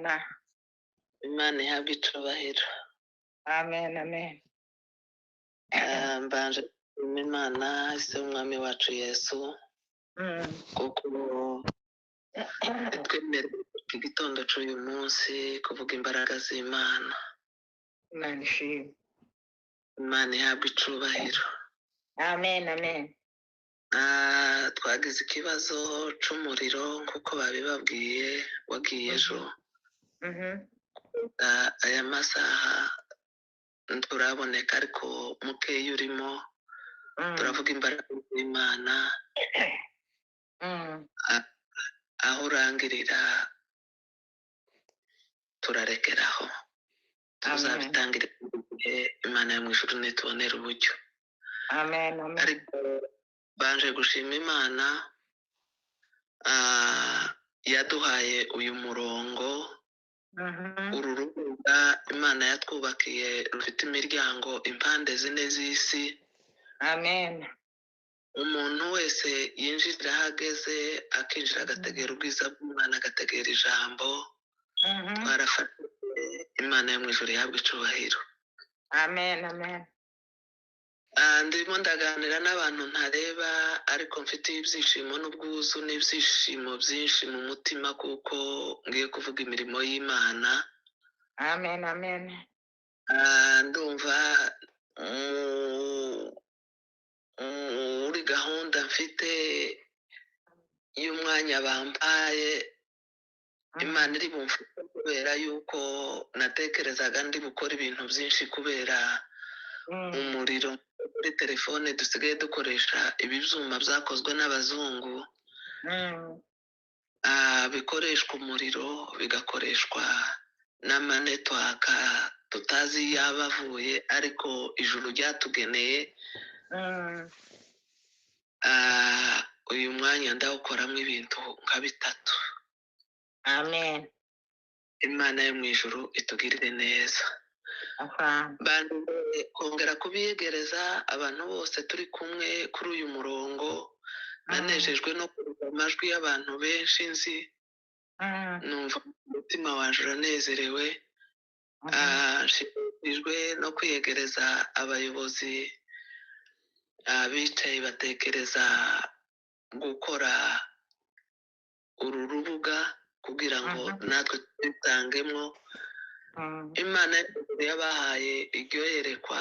Imana. Imana ihabwe icubahiro. Amen, amen. Mbanje gushima Imana ise w'umwami wacu Yesu, kuko twemereye iki gitondo cy'uyu munsi kuvuga imbaraga z'Imana. Imana ishimwe. Imana ihabwe icubahiro. Amen, amen. Twagize ikibazo c'umuriro nk'uko babibabwiye, wagiye ejo. Aya masaha nturaboneka, ariko mukeya urimo. Turavuga imbaraga z'Imana. Aho urangirira turarekeraho. Amen. Tuzabitangira igihe Imana yo mu ijuru nitubonera uburyo. Amen, amen. Ariko banje gushima Imana yaduhaye uyu murongo. Uru rubuga Imana yatwubakiye rufite imiryango impande zine z'isi. Amen. Umuntu wese yinjirira aho ageze, akinjira agategera ubwiza bw'Imana, agategera ijambo. Twarafashije. Imana yo mu ijuru ihabwa icubahiro. Amen, amen. Ndimo ndaganira n'abantu ntareba, ariko mfite ibyishimo n'ubwuzu n'ibyishimo byinshi mu mutima, kuko ngiye kuvuga imirimo y'Imana. Amen, amen. Ndumva muri gahunda mfite y'umwanya bampaye, Imana iri bumfashe, kubera yuko natekerezaga ndi gukora ibintu byinshi kubera umuriro muri telefone dusigaye dukoresha, ibi byuma byakozwe n'abazungu, bikoreshwa umuriro, bigakoreshwa n'amanetwork tutazi iyo aba avuye, ariko ijuru ryatugeneye. Uyu mwanya ndawukoramo ibintu nka bitatu. Amen. Imana yo mu ijuru itugirire neza. Asante. Banje kongera kubiyegereza abantu bose turi kumwe kuri uyu murongo. Nanejejwe no kumva amajwi y'abantu benshi nzi. Numva umutima wanje uranezerewe. Nshimishijwe no kwiyegereza abayobozi bicaye batekereza gukora uru rubuga kugira ngo natwe twitangemo. Imana yabahaye iryo yerekwa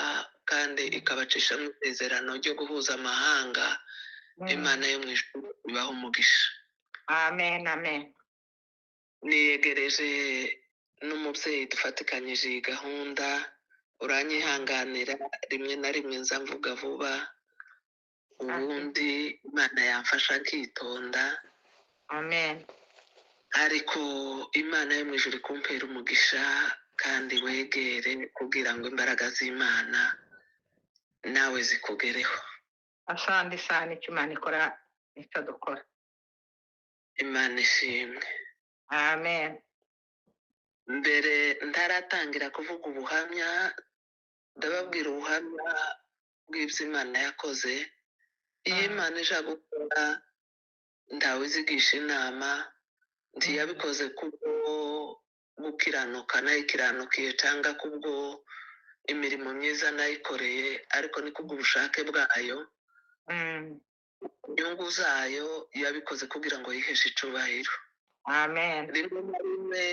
kandi ikabacisha mu isezerano ryo guhuza amahanga. Imana yo mu ijuru ibaha umugisha. Amen, amen. Niyegereje n'umubyeyi dufatikanyije iyi gahunda. Uranyihanganira, rimwe na rimwe nza mvuga vuba, ubundi Imana yamfasha nkitonda. Amen. Ariko Imana yo mu ijuru ikumpera umugisha, kandi wegere kugira ngo imbaraga z'Imana nawe zikugereho. Asante sana. Icyo Imana ikora nicyo dukora. Imana ishimwe. Amen. Mbere ntaratangira kuvuga ubuhamya, ndababwira ubuhamya bw'ibyo Imana yakoze. Iyo Imana ije gukora, ntawe izigisha inama. Ntiyabikoze kubwo gukiranuka nayikiranukiye cyangwa kubwo imirimo myiza nayikoreye, ariko ni kubw'ubushake bwayo, inyungu zayo. Yabikoze kugira ngo yiheshe icubahiro. Amen. Rimwe na rimwe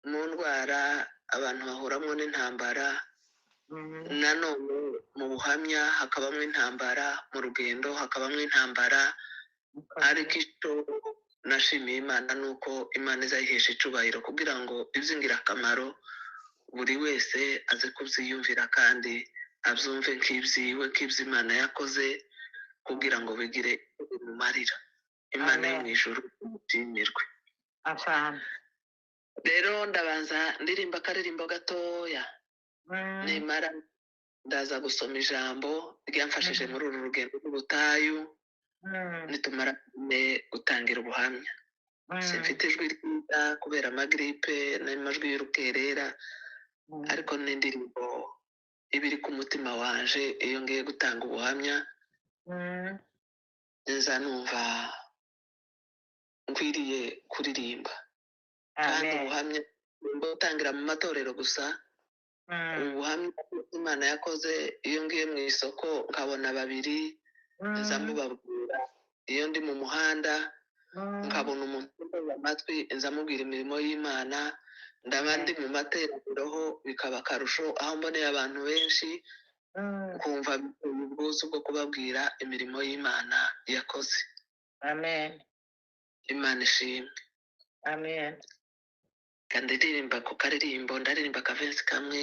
mu ndwara abantu bahuramo n'intambara. Nanone mu buhamya hakabamo intambara, mu rugendo hakabamo intambara, ariko icyo nashimiye Imana ni uko Imana izayihesha icubahiro kugira ngo iby'ingirakamaro buri wese aze kubyiyumvira kandi abyumve nk'ibyiwe, nk'ibyo Imana yakoze, kugira ngo bigire bimumarira. Imana yo Amen. mu ijuru ishimirwe. Asante. Rero ndabanza ndirimba akaririmbo gatoya. Nimara ndaza gusoma ijambo ryamfashije muri uru rugendo rw'ubutayu. Nitumara gutangira ubuhamya. Simfite ijwi ryiza kubera amagiripe n'amajwi y'urukerera, ariko n'indirimbo iba iri ku mutima wanje iyo ngiye gutanga ubuhamya, nza numva nkwiriye kuririmba kandi Amen. ubuhamya. Gutangira mu matorero gusa. Ubuhamya Imana yakoze, iyo ngiye mu isoko nkabona babiri, nza mubabwira. Iyo ndi mu muhanda nkabona umuntu uteze amatwi, nza mubwira imirimo y'Imana. Ndaba ndi mu materaniro ho bikaba akarusho, aho mboneye abantu benshi nkumva ubwuzu bwo kubabwira imirimo y'Imana yakoze. Amen. Imana ishimwe. Amen. Kandi ndirimba ku karirimbo, ndaririmba akavensi kamwe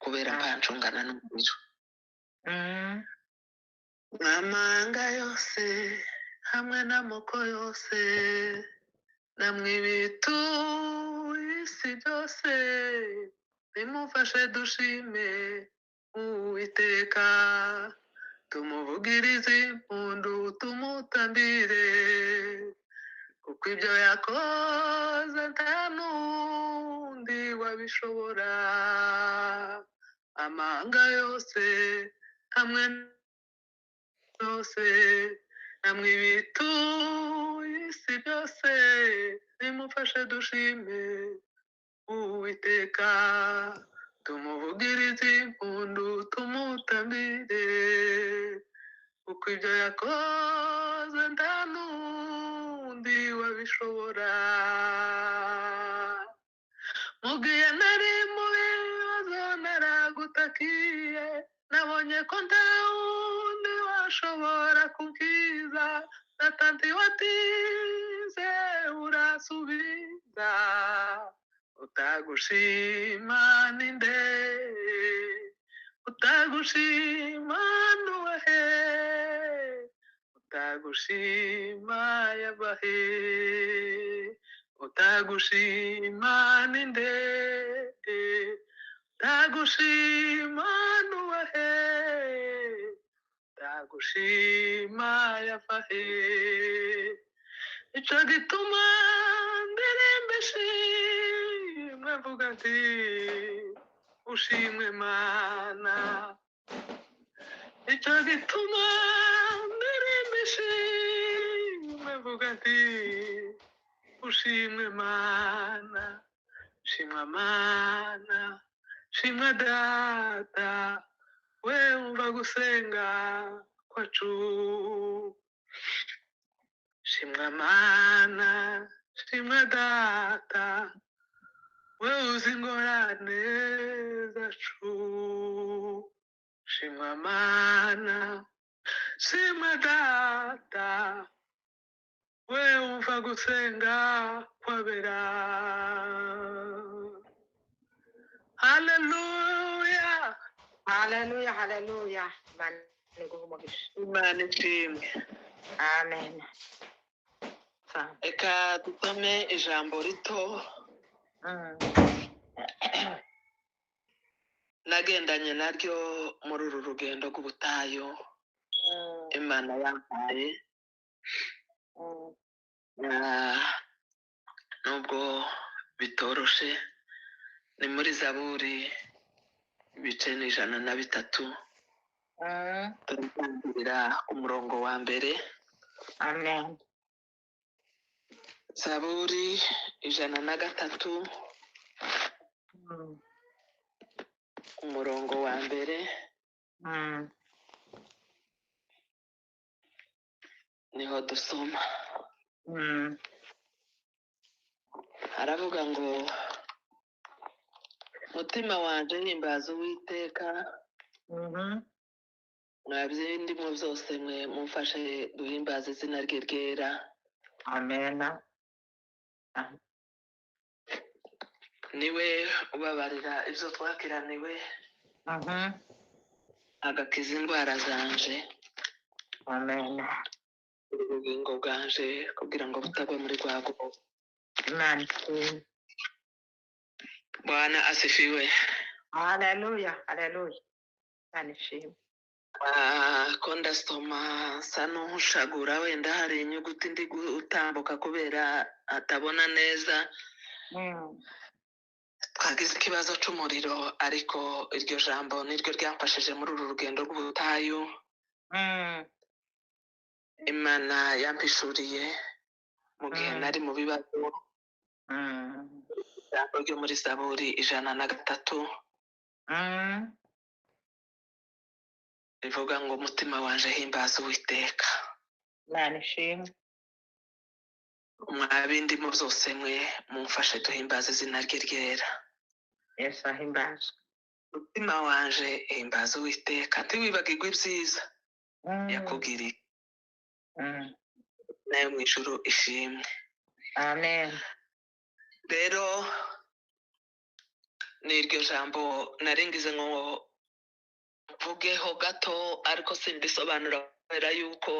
kubera mpancungana n'umuriro. Mwamanga yose hamwe n'amoko yose, namwe ibituye isi byose, nimumfashe dushime Uwiteka, tumuvugirize impundu, tumutambire, kuko ibyo yakoze nta n'undi wabishobora. Amahanga yose hamwe yose, namwe ibituye isi byose, nimumfashe dushime Uwiteka, tumuvugirize impundu, tumutambire, kuko ibyo yakoze nta n'undi wabishobora. Mu gihe nari mu bibazo naragutakiye, nabonye ko nta wundi washobora kubwiza, data ntiwatinze urasubiza. Utagushima ninde? Utagushima nuwahe? Utagushima yabahe? Utagushima ninde? Utagushima nuwahe? Utagushima yabahe? Ico gituma ndirimba ishimwe, mvuga nti ushimwe Mana. Ico gituma ndirimba ishimwe, mvuga nti ushimwe Mana. Shimwa Mana, shimwa Data, we wumva gusenga kwacu. Shimwa Mana, shimwa Data, we uzi ingorane zacu. Shimwa Mana, shimwa Data, we wumva gusenga kwabera. Haleluya. Haleluya, haleluya. Imana iguhe umugisha. Imana ishimwe. Amen. Reka dusome ijambo rito nagendanye naryo muri uru rugendo rw'ubutayu Imana yampaye. Nubwo bitoroshe, ni muri Zaburi ibice ni 103. Turatangirira umurongo wa mbere. Amen. Zaburi 103, umurongo wa mbere. Niho dusoma. Aravuga ngo mutima wanje himbaza Uwiteka, mwabyindimo byose mwe mumfashe duhimbaze izina rye ryera. Amen. Niwe ubabarira ibyo twakiraniwe, agakiza indwara zanje. Amen. Ubugingo bwanje kugira ngo butagwa muri rwago. Amen. Bwana asifiwe. Haleluya, haleluya. Imana ishimwe. Ko ndasoma nsa n'ushagura, wenda hari inyuguti ndi gutambuka kubera atabona neza. Twagize ikibazo c'umuriro, ariko iryo jambo niryo ryamfashije muri uru rugendo rw'ubutayu. Imana yampishuriye mu gihe nari mu bibazo. Ijambo ryo muri Zaburi 103 rivuga ngo umutima wanje himbaza Uwiteka. Imana ishimwe. Mwabindimo byose mwe mumfashe duhimbaze izina rye ryera. Yesu ahimbazwe. Umutima wanje himbaza Uwiteka, ntiwibagirwe ibyiza yakugiriye. Nayo mu ijuru ishimwe. Amen. Rero ni iryo jambo naringize ngo mvugeho gato, ariko simbisobanura kubera yuko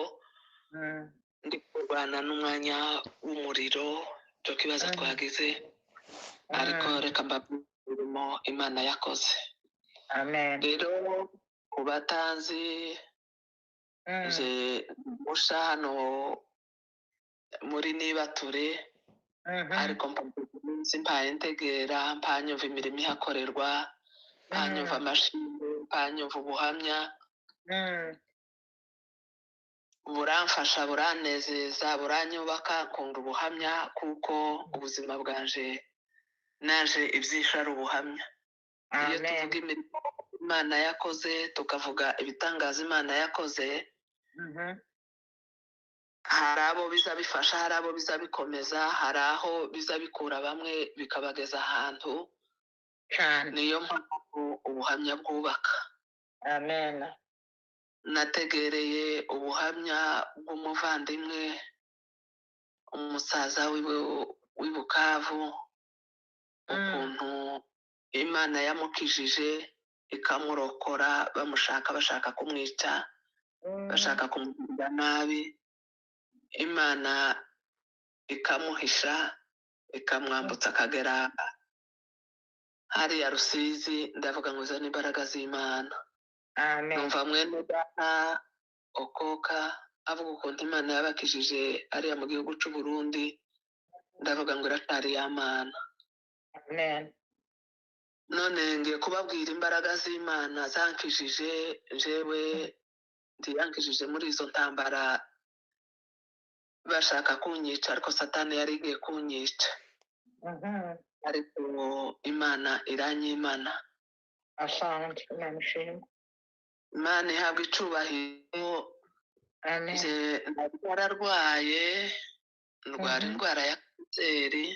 ndi kurwana n'umwanya w'umuriro, icyo kibazo twagize, ariko reka mbabwire umurimo Imana yakoze. Amen. Rero ku batanzi nje musha hano muri Nibature, ariko iminsi mpaye ntegera, mpanyumva imirimo ihakorerwa, mpanyumva amashimwe, mpanyumva ubuhamya, buramfasha, buranezeza, buranyubaka, nkunda ubuhamya kuko ubuzima bwanje naje ibyinshi ari ubuhamya. Iyo tuvuga imirimo Imana yakoze, tukavuga ibitangaza Imana yakoze, hari abo biza bifasha, hari abo biza bikomeza, hari aho biza bikura bamwe bikabageza ahantu. Niyo mpamvu ubuhamya bwubaka. Amen. Nategereye ubuhamya bw'umuvandimwe, umusaza w'i Bukavu, ukuntu Imana yamukijije ikamurokora, bamushaka, bashaka kumwica, bashaka kumugirira nabi, Imana ikamuhisha, ikamwambutsa akagera hariya Rusizi. Ndavuga ngo izo ni imbaraga z'Imana. Amen. Numva mwene data Okoka avuga ukuntu Imana yabakijije ariya mu gihugu cy'u Burundi, ndavuga ngo iracari ya Mana. Amen. None ngiye kubabwira imbaraga z'Imana zankijije jewe, ndiyankijije muri izo ntambara bashaka kunyica, ariko Satani yari igiye kunyica. Ariko Imana iranyimana. Asante, Imana ishimwe. Imana ihabwa icubahiro. Amen. Nje nararwaye, ndwara indwara ya kanseri.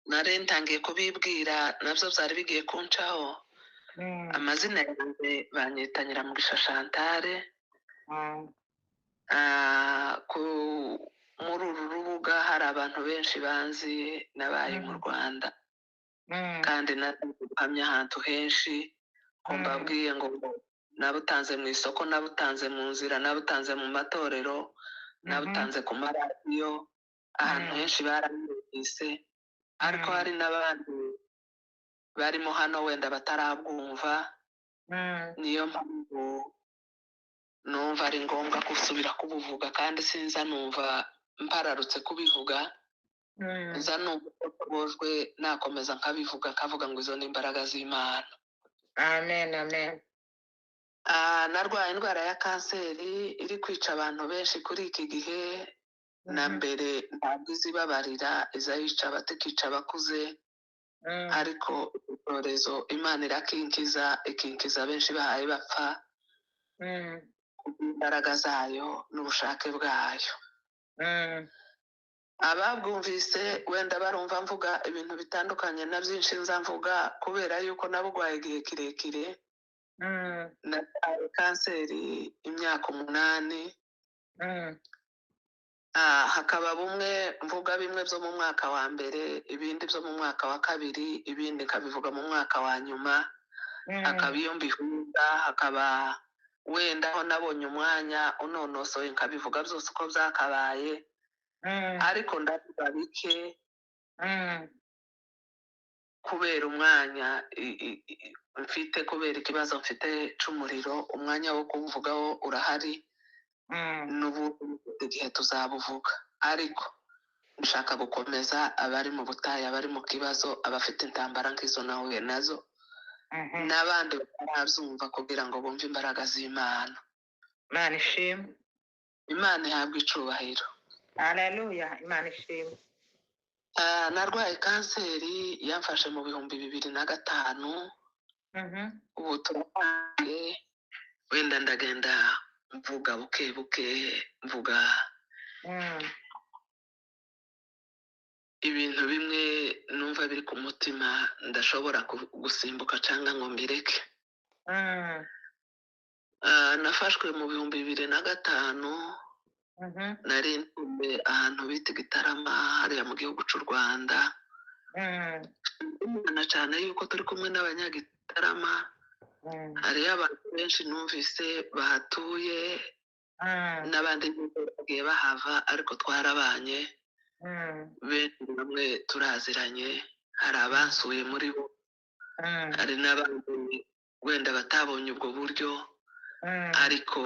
Nari ntangiye kubibwira, nabyo byari bigiye kuncaho. Amazina yanjye banyita Nyiramugisha Chantal. Muri uru rubuga hari abantu benshi banzi, nabaye mu Rwanda. Kandi nabuhamya ahantu henshi, ko mbabwiye ngo nabutanze mu isoko, nabutanze mu nzira, nabutanze mu matorero, nabutanze ku maradiyo, ahantu henshi baranyumvise, ariko hari n'abandi barimo hano wenda batarabwumva. Niyo mpamvu numva ari ngombwa gusubira kubuvuga, kandi sinza numva mpararutse kubivuga, nza numva bojwe nakomeza nkabivuga, nkavuga ngo izo ni imbaraga z'Imana. Amen, amen. Narwaye indwara ya kanseri iri kwica abantu benshi kuri iki gihe, na mbere ntabwo izibabarira, iza yica abato ikica abakuze, ariko icyorezo Imana irakinkiza, ikinkiza benshi bahaye bapfa, imbaraga zayo n'ubushake bwayo. Ababwumvise wenda barumva mvuga ibintu bitandukanye na byinshi nza mvuga, kubera yuko nabugwaye igihe kirekire. Narwaye kanseri imyaka 8. Hakaba bumwe mvuga bimwe byo mu mwaka wa mbere, ibindi byo mu mwaka wa kabiri, ibindi nkabivuga mu mwaka wa nyuma. Hakaba iyo mbihuza, hakaba wenda aho nabonye umwanya unonosoye nkabivuga byose uko byakabaye. Ariko ndavuga bike kubera umwanya mfite, kubera ikibazo mfite c'umuriro, umwanya wo kuvugaho urahari, n'ubu igihe tuzabuvuga. Ariko nshaka gukomeza abari mu butayu, abari mu kibazo, abafite intambara nk'izo nahuye nazo, n'abandi batarabyumva, kugira ngo bumve imbaraga z'Imana. Imana ishimwe. Imana ihabwe icubahiro. Haleluya, Imana ishimwe. Narwaye kanseri yamfashe mu 2005. Ubu turwaye, wenda ndagenda mvuga buke buke, mvuga ibintu bimwe numva biri ku mutima, ndashobora gusimbuka cyangwa ngo mbireke. Nafashwe mu 2005. Nari ntuye ahantu bita Gitarama, hariya mu gihugu cy'u Rwanda. Imana cyane yuko turi kumwe n'Abanyagitarama. Hariyo abantu benshi numvise bahatuye n'abandi bagiye bahava, ariko twarabanye. Benshi bamwe turaziranye, hari abansuye muri bo, hari n'abandi wenda batabonye ubwo buryo, ariko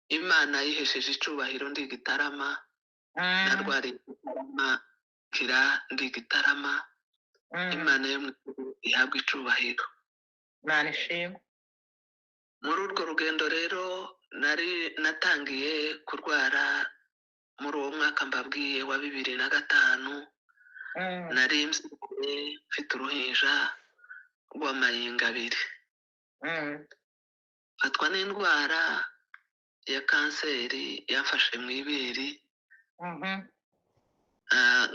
Imana yihesheje icubahiro. Ndi Gitarama, narwariye Gitarama, kira ndi Gitarama. Imana yo mu ijuru ihabwa icubahiro. Imana ishimwe. Muri urwo rugendo rero nari natangiye kurwara muri uwo mwaka mbabwiye wa 2005. Nari mbyibushye, mfite uruhinja rw'amayinga 2. Mfatwa n'indwara ya kanseri yamfashe mu ibere.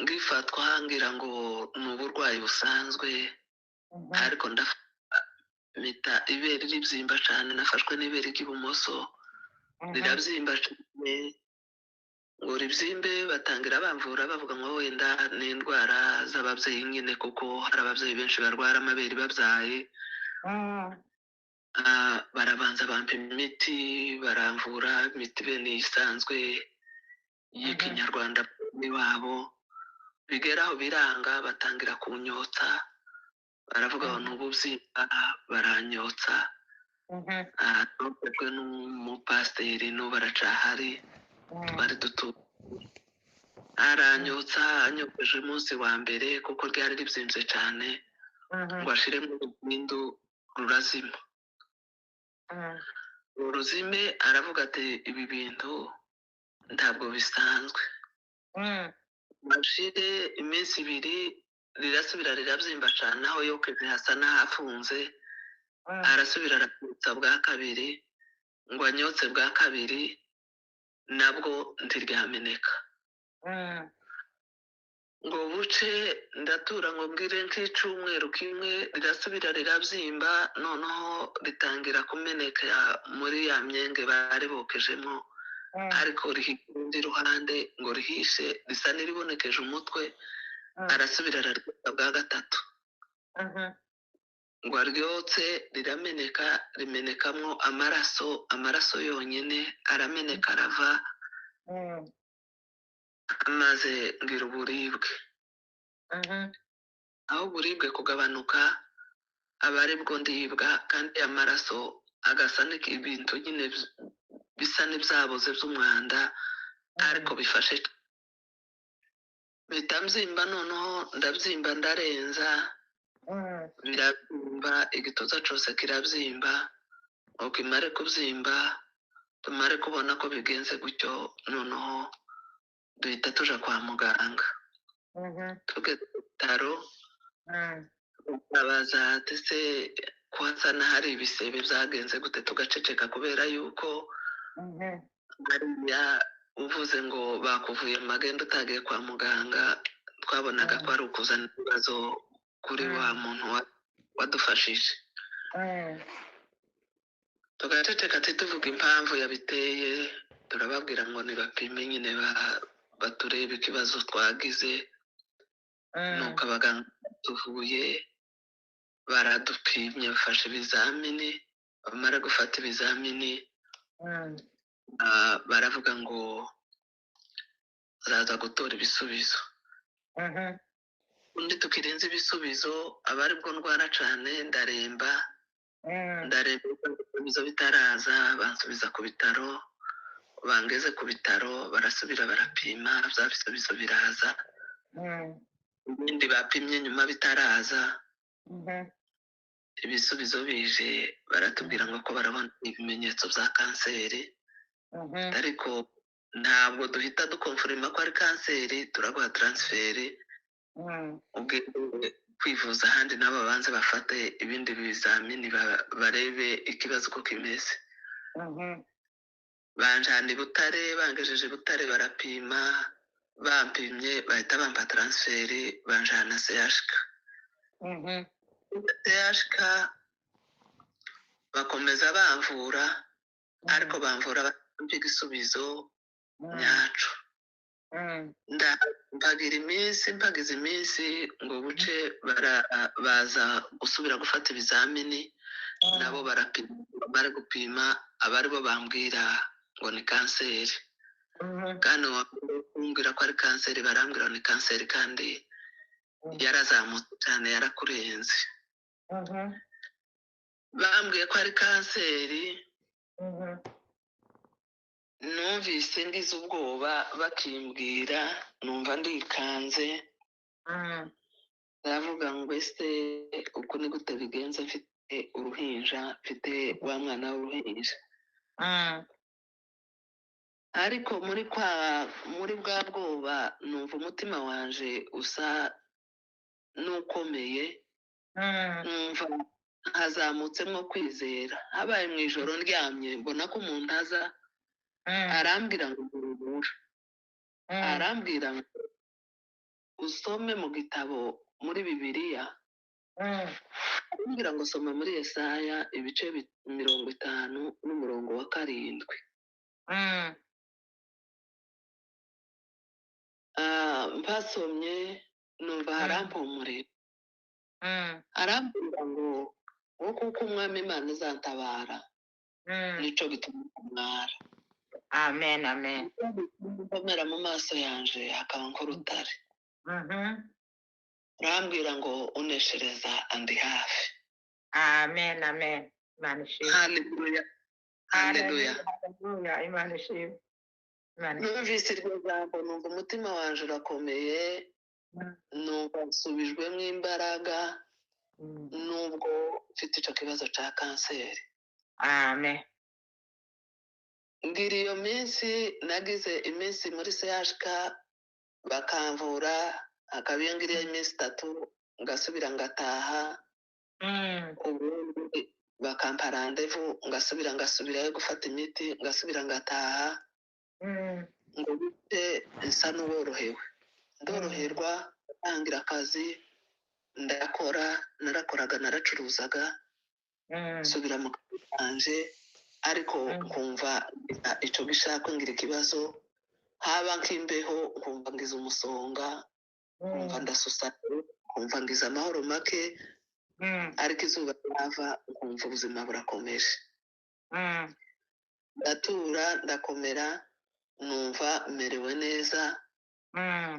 Ngifatwa ngira ngo ni uburwayi busanzwe, ariko ndafita ibere ribyimba cyane. Nafashwe n'ibere ry'ibumoso, rirabyimba cyane. Ngo ribyimbe, batangira bamvura, bavuga ngo wenda ni indwara z'ababyeyi nyine, kuko hari ababyeyi benshi barwara amabere babyaye. Barabanza bampa imiti, baramvura imiti bene isanzwe y'ikinyarwanda iwabo. Bigeraho biranga, batangira kunyotsa, baravuga ngo ni ububyimba, baranyotsa. Nogejwe n'umupasiteri, n'ubu aracahari, twari dutuye. Aranyotsa, anyokeje umunsi wa mbere, kuko ryari ribyimbye cyane, ngo ashiremo urugindu, rurazima. Uruzime, aravuga ati: "Ibi bintu ntabwo bisanzwe." Mashire iminsi 2, rirasubira rirabyimba cyane, aho yokeje hasa n'ahafunze. Arasubira arabyutsa bwa kabiri, ngo anyotse bwa kabiri, nabwo ntiryameneka. Ngo buce, ndatura ngo mbwire nk'icumweru kimwe, rirasubira rirabyimba, noneho ritangira kumeneka muri ya myenge bari bokejemo, ariko rihiga urundi ruhande. Ngo rihishe, risa n'iribonekeje umutwe. Arasubira araryotsa bwa gatatu. Ngo aryotse, rirameneka, rimenekamwo amaraso, amaraso yonyine arameneka, arava. Maze ngira uburibwe. Aho uburibwe kugabanuka, aba aribwo ndibwa, kandi amaraso agasa n'ibintu nyine bisa n'ibyaboze by'umwanda, ariko bifashe. Mpita mbyimba, noneho ndabyimba, ndarenza, birabyimba, igituza cyose kirabyimba. Uko imare kubyimba, tumare kubona ko bigenze gutyo, noneho duhita tuja kwa muganga. Tugeze ku bitaro, babaza ati: "Se ko hasa n'ahari ibisebe, byagenze gute?" Tugaceceka, kubera yuko hariya uvuze ngo bakuvuye magendo utagiye kwa muganga, twabonaga ko ari ukuzana ibibazo kuri wa muntu wadufashije. Tugaceceka, tuvuga impamvu yabiteye. Turababwira ngo nibapime nyine, baturebe ikibazo twagize. Nuko abaganga tuvuye baradupimye, bafashe ibizamini. Bamara gufata ibizamini, baravuga ngo bazaza gutora ibisubizo. Undi tukirenza ibisubizo, aba aribwo ndwara cyane, ndaremba. Ndaremba, ibisubizo bitaraza, bansubiza ku bitaro. Bangeze ku bitaro, barasubira barapima, bya bisubizo biraza. Ibindi bapimye nyuma bitaraza, ibisubizo bije, baratubwira ngo ko barabona ibimenyetso bya kanseri, ariko Ntabwo duhita dukonfirima ko ari kanseri, turaguha transfert ugende kwivuza ahandi, nabo babanze bafate ibindi bizamini, barebe ikibazo uko kimeze. Banjana i Butare, bangejeje i Butare barapima, bampimye bahita bampa transfert, banjana CHK. CHK bakomeza bamvura, ariko bamvura batampa igisubizo nyaco. Mpagira iminsi, mpagize iminsi ngo buce baza gusubira gufata ibizamini, nabo barapima, bari gupima abari bo bambwira ngo ni kanseri. Kandi kumbwira ko ari kanseri, barambwira ngo ni kanseri kandi yarazamutse cyane, yarakurenze. Bambwiye ko ari kanseri. Numvise ngize ubwoba bakimbwira, numva ndikanze, ndavuga ngo: "Ese uku ni gute bigenze? Mfite uruhinja, mfite wa mwana w'uruhinja." Ariko muri bwa bwoba numva umutima wanje usa n'ukomeye, numva hazamutsemo kwizera. Habaye mu ijoro ndyamye, mbona ko umuntu aza arambwira ngo humura, arambwira ngo usome mu gitabo muri Bibiliya, arambwira ngo soma muri Yesaya ibice 50 n'umurongo wa 7. Mpasomye numva harampumurira, arambwira ngo kuko Umwami Imana izantabara, nico gituma ntamwara. Amen, amen. Mbonera mu maso yanje hakaba nk'urutare. Arambwira ngo uneshereza andi hafi. Amen, amen. Imana ishimwe. Haleluya, haleluya. Haleluya, Imana ishimwe, Imana ishimwe. Numvise iryo jambo numva umutima wanje urakomeye, numva nsubijwemo imbaraga nubwo mfite ico kibazo ca kanseri. Amen. Ngira iyo minsi, nagize iminsi muri CHK bakamvura, hakaba iyo ngiriye iminsi 3 ngasubira ngataha, ubundi bakampa rendez-vous ngasubira ngasubirayo gufata imiti, ngasubira ngataha, ngo bite nsa n'uworohewe, ndoroherwa, ntangira akazi, ndakora, narakoraga, naracuruzaga, nsubira mu kazi kanje, ariko nkumva ico gishakwe, ngira ikibazo, haba nk'imbeho nkumva ngize umusonga, nkumva ndasusaye, nkumva ngize amahoro make, ariko izuba ryava nkumva ubuzima burakomeje. Ndatura, ndakomera, numva merewe neza.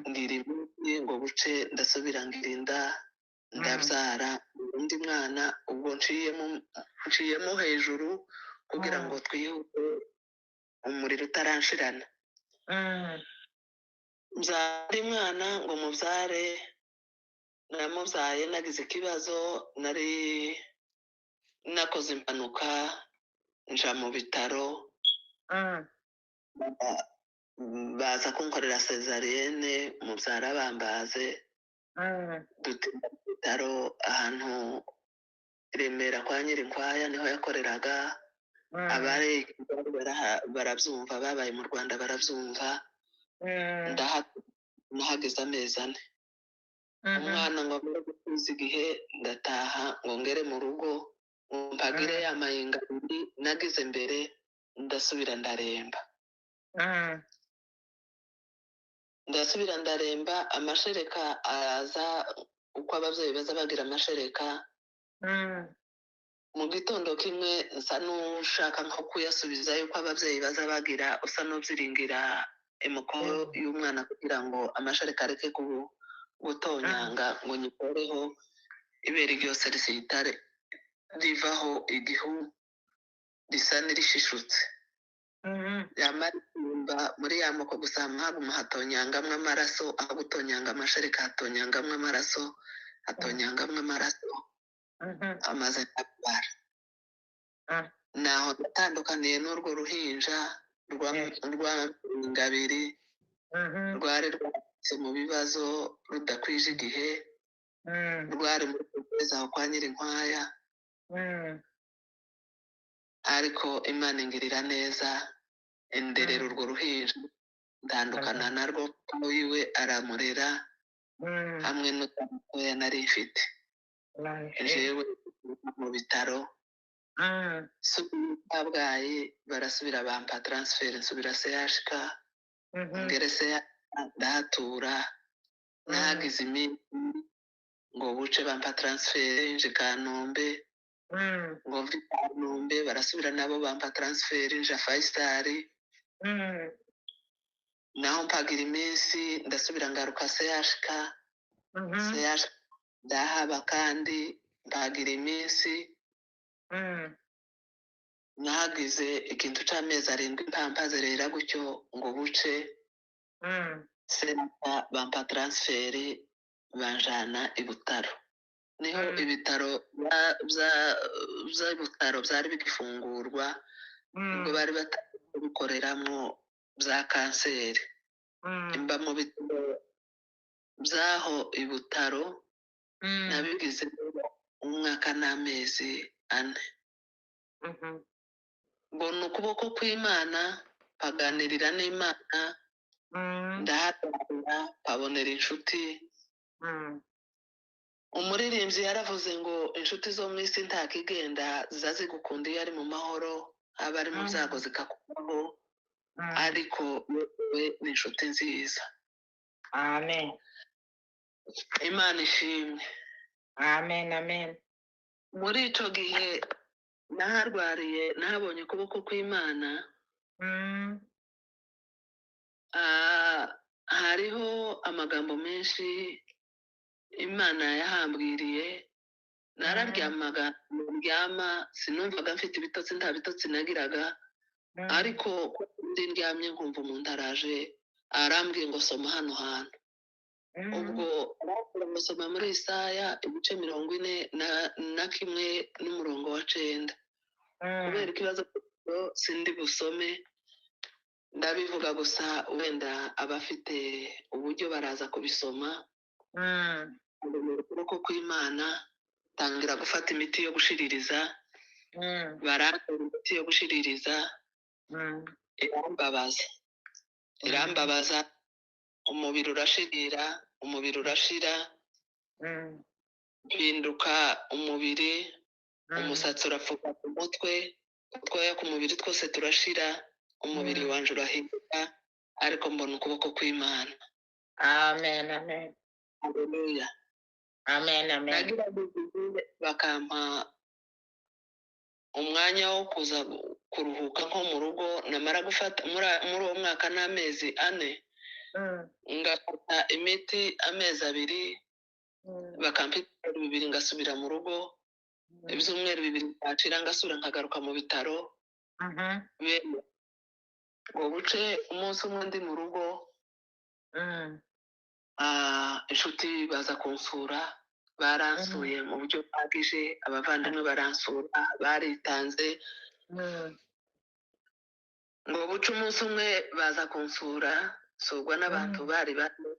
Ngira iminsi ngo buce ndasubira ngira inda, ndabyara undi mwana. Ubwo nciyemo hejuru kugira ngo twihute umuriro utaranshirana. Mbyara undi mwana, ngo mubyare, namubyaye nagize ikibazo, nari nakoze impanuka nja mu bitaro, baza kunkorera césarienne, mubyara bambaze, dutinda mu bitaro ahantu i Remera kwa Nyirinkwaya, niho yakoreraga. Abari i Kigali barabyumva, babaye mu Rwanda barabyumva. Nahageze amezi 4. Umwana ngo amare gukuza igihe, ndataha ngo ngere mu rugo ngo mpagire ya mayinga abiri nagize mbere, ndasubira ndaremba. Ndasubira ndaremba, amashereka araza uko ababyeyi baza bagira amashereka. Mu gitondo kimwe nsa n'ushaka nko kuyasubiza yuko ababyeyi baza bagira, usa n'ubyiringira imukoro y'umwana kugira ngo amashereka areke gutonyanga, ngo nyikoreho, ibere ryose risitare rivaho, igihu risa n'irishishutse. Yamara ikumba muri ya moko gusa haguma hatonyangamwo amaraso, aho gutonyanga amashereka hatonyangamwo amaraso, hatonyangamwo amaraso, amaze ndabara. Naho natandukaniye n'urwo ruhinja. rwa Ingabiri, rwari rwatse mu bibazo rudakwije igihe, rwari muri gereza aho kwa Nyirinkwaya, ariko Imana ingirira neza, inderera urwo ruhinja, ntandukana narwo, wiwe aramurera hamwe n'utoya nari mfite. Jewe mu bitaro Kabgayi barasubira bampa transfert, nsubira CHK, ngere CHK ndahatura, nahagize iminsi ngo buce bampa transfert nje Kanombe, ngo mve Kanombe barasubira nabo bampa transfert nja Faisal, naho mpagira iminsi ndasubira ngaruka CHK, CHK ndahaba kandi mpagira iminsi, nahagize ikintu c'amezi 7 mpampazerera gutyo ngo buce senta bampa transfert banjana i Butaro. Niho ibitaro by'i Butaro byari bigifungurwa, ubwo bari batabikoreramo bya kanseri. Mba mu bitaro by'aho i Butaro, nabigize umwaka n'amezi 4. Mbona ukuboko kw'Imana, mpaganirira n'Imana, ndahatangira, mpabonera inshuti. Umuririmbyi yaravuze ngo inshuti zo mu isi ntakigenda, ziza zigukunda iyo ari mu mahoro, aba ari mu byago zikakubaho, ariko wowe ni inshuti nziza. Amen. Imana ishimwe. Amen, amen. Muri ico gihe naharwariye, nahabonye ukuboko kw'Imana. Hariho amagambo menshi Imana yahambwiriye. Nararyamaga, ndyama sinumvaga mfite ibitotsi, nta bitotsi nagiraga, ariko ndi ndyamye nkumva umuntu araje arambwiye ngo soma hano hantu. Ubwo musoma muri Isaya ibice 41 n'umurongo wa 9. Kubera ikibazo sindi busome, ndabivuga gusa, wenda abafite uburyo baraza kubisoma. Ukuboko kw'Imana, tangira gufata imiti yo gushiririza, barantera imiti yo gushiririza, irambabaza, irambabaza, umubiri urashirira, umubiri urashira, mpinduka umubiri, umusatsi urapfuka ku mutwe, utwoya ku mubiri twose turashira, umubiri wanje urahinduka, ariko mbona ukuboko kw'Imana. Amen, amen. Haleluya. Amen, amen. Nagira bakampa umwanya wo kuza kuruhuka nko mu rugo, namara gufata muri uwo mwaka n'amezi 4, ngafata imiti amezi 2, bakampa ibyumweru 2 ngasubira mu rugo, ibyumweru 2 byashira ngasubira nkagaruka mu bitaro. Ngo buce umunsi umwe ndi mu rugo, inshuti baza kunsura, baransuye mu buryo buhagije, abavandimwe baransura, baritanze. Ngo buce umunsi umwe baza kunsura, surwa n'abantu bari bane,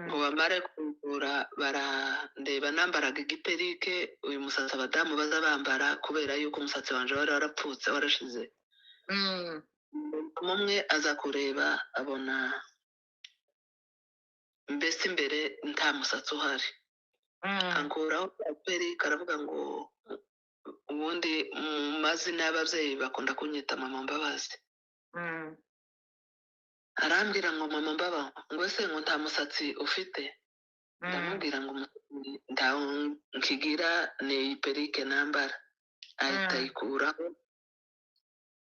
ngo bamare kunsura barandeba, nambaraga igiperike, uyu musatsi abadamu baza bambara kubera yuko umusatsi wanje wari warapfutse warashize. Umwe aza kureba abona mbese imbere nta musatsi uhari, ankuraho perike, aravuga ngo ubundi mu mazina y'ababyeyi bakunda kunyita Mama Mbabazi. Arambwira ngo Mama Mbaba, ngo ese ngo nta musatsi ufite? Ndamubwira ngo nta nkigira, ni iyi perike nambara. Ahita ayikuraho,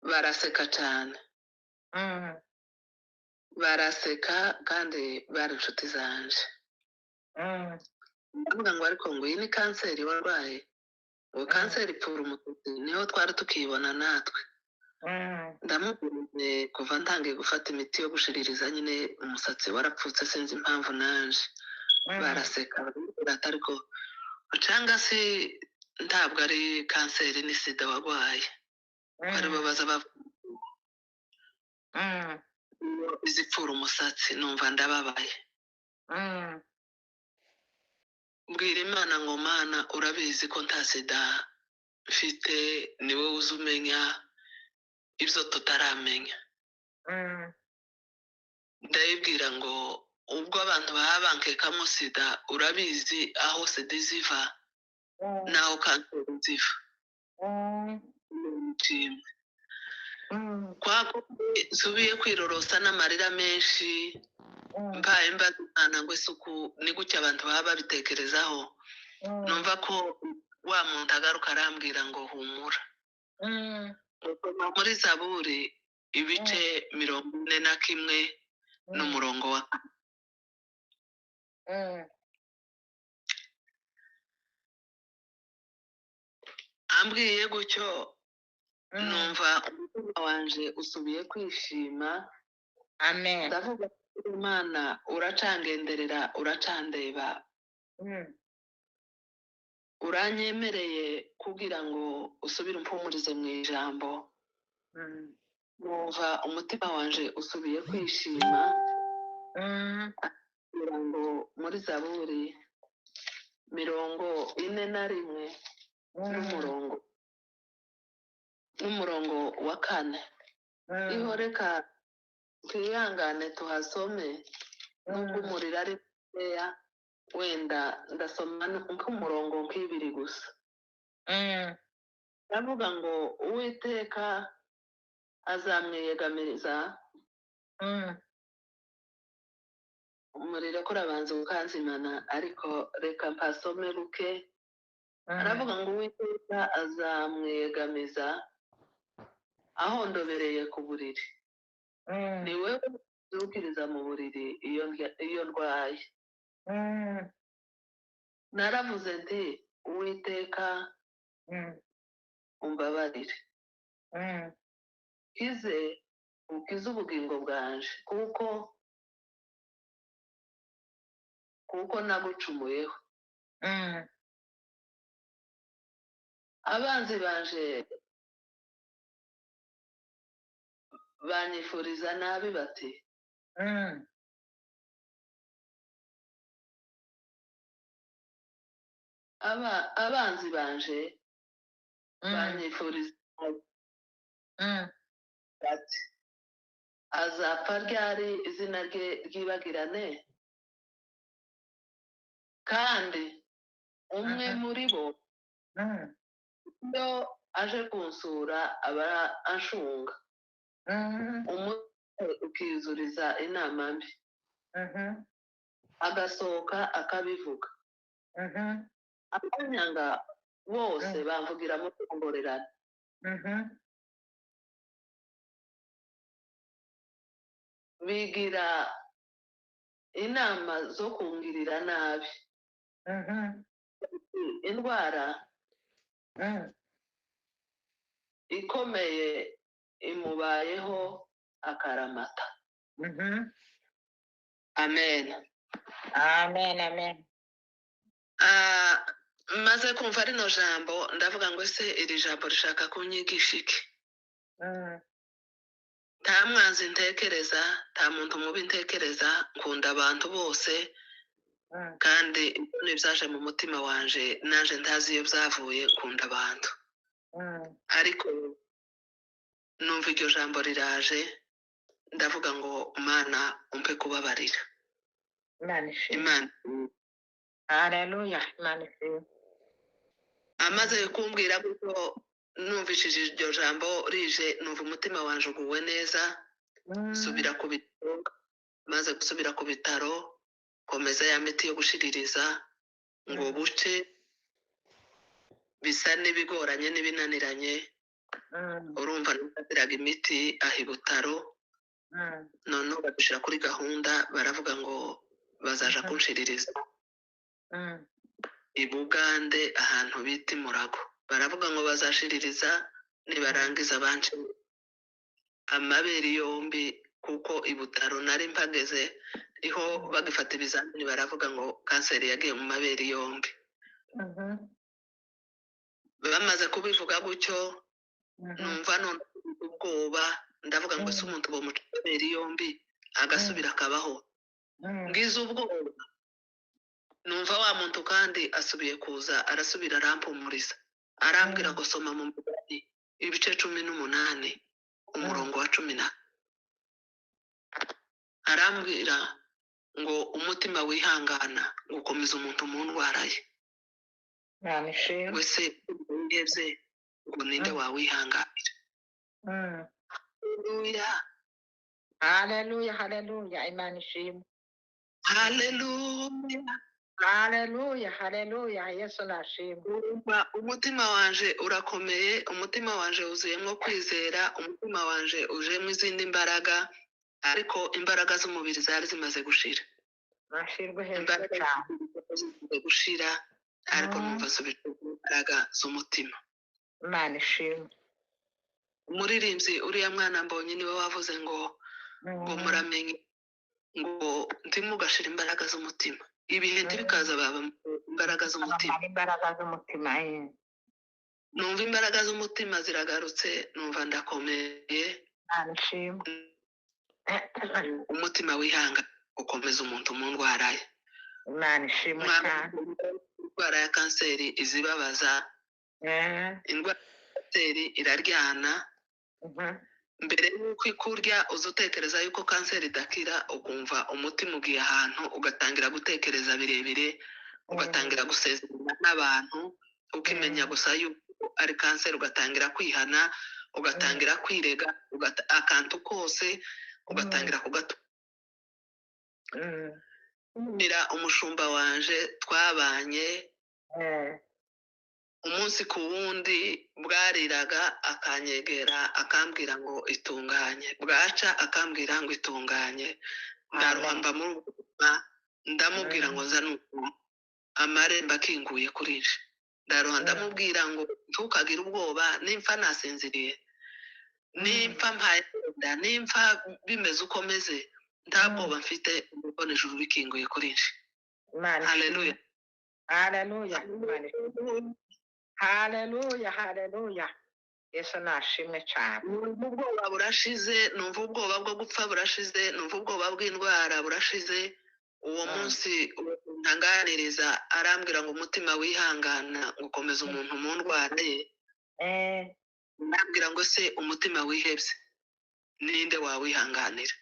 baraseka cyane, baraseka kandi bari inshuti zanje. Ndavuga ngo ariko ngo iyi ni kanseri warwaye, ngo kanseri ipfura umusatsi, niho twari tukibona natwe. Ndamubwira kuva ntangiye gufata imiti yo gushiririza nyine umusatsi warapfutse, sinzi impamvu nanje. Baraseka ariko cyangwa se ntabwo ari kanseri ni sida warwaye, bari babaza Izipfura umusatsi, numva ndababaye. Mbwira Imana ngo Mana, urabizi ko nta sida mfite, ni wowe uzi umenya ibyo tutaramenya. Ndayibwira ngo ubwo abantu baba bankekamo sida, urabizi aho sida ziva n'aho kanseri ziva. Nshimwe. Kwa kundi nsubiye kwirorosa n'amarira menshi, mbaye mbaza Imana ngo isuku ni gutya abantu baba babitekerezaho. Numva ko wa muntu agaruka arambwira ngo humura. Muri Zaburi ibice 41 n'umurongo wa 4. Ambwiye gutyo, numva umutima wanje usubiye kwishima. Amen. Ndavuga Imana uracangenderera, uracandeba, uranyemereye kugira ngo usubire umpumurize mu ijambo. Numva umutima wanje usubiye kwishima. Kugira ngo muri Zaburi 41 n'umurongo wa 4. Iho reka twihangane tuhasome, nubwo umuriro ari mukeya, wenda ndasoma nk'umurongo nk'ibiri gusa. Ndavuga ngo Uwiteka azamwiyegamiriza. Umuriro ko urabanza ukanzimana, ariko reka mpasome buke. Aravuga ngo Uwiteka azamwegamiza ahondobereye ku buriri. Ni wewe ubyukiriza mu buriri iyo ndwaye. Naravuze nti Uwiteka umbabarire, ukize ukize ubugingo bwanje, kuko nagucumuyeho. Abanzi banje banyifuriza nabi bati abanzi banje banyifuriza nabi bati azapfa ryari izina rye ryibagirane? Kandi umwe muri bo iyo aje kunsura aba anshunga, umutwe ukizuriza inama mbi, agasohoka akabivuga. Abanyanga bose bamvugira mu ngorerano. Bigira inama zo kungirira nabi. Indwara ikomeye imubayeho akaramata. Amen. Amen, amen. Maze kumva rino jambo ndavuga ngo ese iri jambo rishaka kunyigisha iki? Nta mwanzi ntekereza, nta muntu mubi ntekereza, nkunda abantu bose. Kandi n'ibyaje mu mutima wanje naje ntazi iyo byavuye, nkunda abantu. Ariko numva iryo jambo riraje, ndavuga ngo Mana umpe kubabarira. Imana ishimwe. Imana. Haleluya, Imana ishimwe. Amaze kumbwira gutyo, numvishije iryo jambo rije, numva umutima wanje uguwe neza. Subira ku bitaro, maze gusubira ku bitaro komeza ya miti yo gushiririza ngo buce, bisa n'ibigoranye n'ibinaniranye. Urumva nafatiraga imiti aho i Butaro, noneho badushyira kuri gahunda, baravuga ngo bazaja kunshiririza i Bugande ahantu bita i Murago. Baravuga ngo bazashiririza nibarangiza bance amabere yombi, kuko i Butaro nari mpageze niho bagifata ibizamini, baravuga ngo kanseri yagiye mu mabere yombi. Bamaze kubivuga gutyo, numva none ubwoba, Ndavuga ngo ese umuntu bamuca amabere yombi agasubira akabaho? Ngize ubwoba, numva wa muntu kandi asubiye kuza, arasubira arampumuriza, arambwira ngo soma mu Migani ibice 18 umurongo wa 10. Arambwira ngo umutima wihangana ngo ukomeza umuntu mu ndwara ye. Imana ishimwe. Ngo ese wihebye, ngo ninde wawihanganira? Haleluya. Haleluya, haleluya, Imana ishimwe. Haleluya. Haleluya, haleluya, Yesu nashimwe. Urumva umutima wanje urakomeye, umutima wanje wuzuyemo kwizera, umutima wanje ujemo izindi mbaraga, ariko imbaraga z'umubiri zari zimaze gushira. Nashirwe hejuru Imbaraga cyane. zimaze gushira, ariko numva nsubije imbaraga z'umutima. Imana ishimwe. Umuririmbyi uriya mwana Mbonyi niwe wavuze ngo muramenye ngo ntimugashire imbaraga z'umutima, ibihe ntibikaza baba imbaraga z'umutima. Imbaraga z'umutima. Numva imbaraga z'umutima ziragarutse, numva ndakomeye. Imana ishimwe. Umutima wihanga ukomeza umuntu mu ndwara ye. Imana ishimwe cyane. Indwara ya kanseri izibabaza, indwara ya kanseri iraryana. Mbere y'uko ikurya uza utekereza yuko kanseri idakira, ukumva umutima ugiye ahantu, ugatangira gutekereza birebire, ugatangira gusezerana n'abantu, ukimenya gusa yuko ari kanseri, ugatangira kwihana, ugatangira kwirega, akantu kose ugatangira kugatumira. Umushumba wanje twabanye umunsi ku wundi, bwariraga akanyegera akambwira ngo itunganye, bwaca akambwira ngo itunganye. Ndaruhamba muri ubwo buzima, ndamubwira ngo nza nuko amarembo akinguye kuri nje. Ndaruha ndamubwira ngo ntukagire ubwoba, nimfa nasinziriye, nimfa mpaye inda, nimfa bimeze uko meze, nta bwoba mfite, mbona ijuru rikinguye kuri nje. Haleluya. Haleluya. Haleluya, haleluya. Yesu nashimwe cyane. Numva ubwoba burashize, numva ubwoba bwo gupfa burashize, numva ubwoba bw'indwara burashize. Uwo munsi ntanganiriza arambwira ngo umutima wihangana ngo ukomeza umuntu mu ndwara ye. Arambwira ngo se umutima wihebye ninde wawihanganira?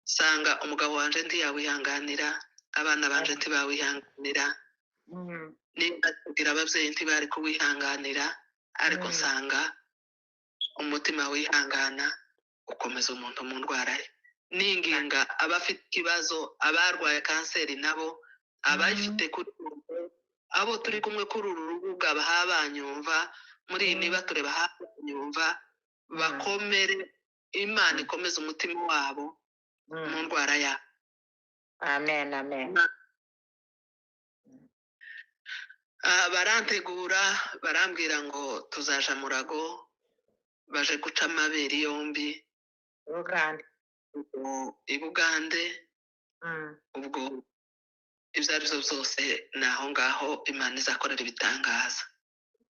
Sanga umugabo wanje ntiyawihanganira, abana banje ntibawihanganira, niba kugira ababyeyi ntibari kuwihanganira, ariko nsanga umutima wihangana ukomeza umuntu mu ndwara ye. Ninginga abafite ikibazo, abarwaye kanseri nabo, abayifite kuri abo turi kumwe kuri uru rubuga bahabanyumva, muri iyi niba tureba habanyumva, bakomere, Imana ikomeze umutima wabo mu ndwara yabo. Amen, amen. Barantegura, barambwira ngo tuzaja Murago, baje guca amabere yombi Uganda. I Bugande. Ubwo ibyo ari byo byose ni aho ngaho Imana izakorera ibitangaza.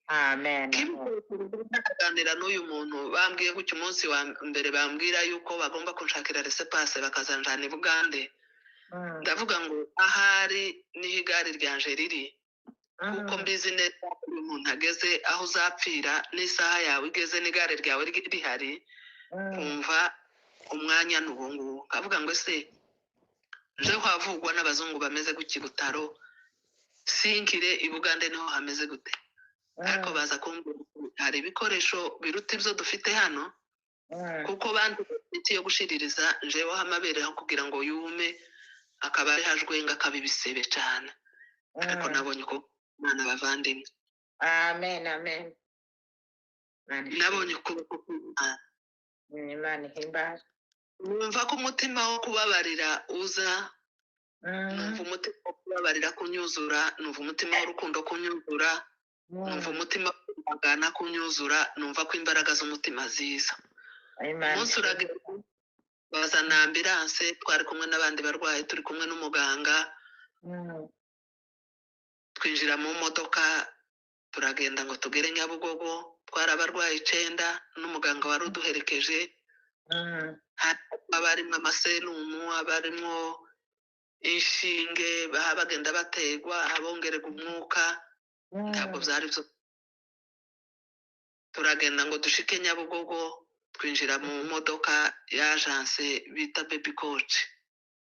Amen. Kuganira n'uyu muntu bambwiye gutyo umunsi wa mbere, bambwira yuko bagomba kunshakira resepase bakazanjana i Bugande. Ndavuga ngo ahari niho igare ryanje riri, kuko mbizi neza uyu muntu ageze aho uzapfira, n'isaha yawe igeze n'igare ryawe rihari, kumva umwanya ni uwo nguwo. Nkavuga ngo ese nje havugwa n'abazungu bameze gutya i Butaro, sinkire i Bugande niho hameze gute? Ariko baza kumbwira hari ibikoresho biruta ibyo dufite hano, kuko bandi imiti yo gushiririza njeweho amabere aho kugira ngo yume, akaba ari hajwenga akaba ibisebe cyane. Ariko nabonye uko Imana bavandimwe. Amen, amen. Nabonye ukuboko kw'Imana. Imana ihimbaza. Numva ko umutima wo kubabarira uza, numva umutima wo kubabarira kunyuzura, numva umutima w'urukundo kunyuzura, numva umutima wo kwihangana kunyuzura, numva ko imbaraga z'umutima ziza. Umunsi uragera bazana ambulance, twari kumwe n'abandi barwayi, turi kumwe n'umuganga, twinjira mu modoka turagenda ngo tugere Nyabugogo. Twari abarwayi 9 n'umuganga wari uduherekeje. Abarimo amaserumu, abarimo inshinge, bagenda bategwa, abongererwa umwuka. Ntabwo byari byo. Turagenda ngo dushike Nyabugogo, twinjira mu modoka ya agence bita Baby Coach.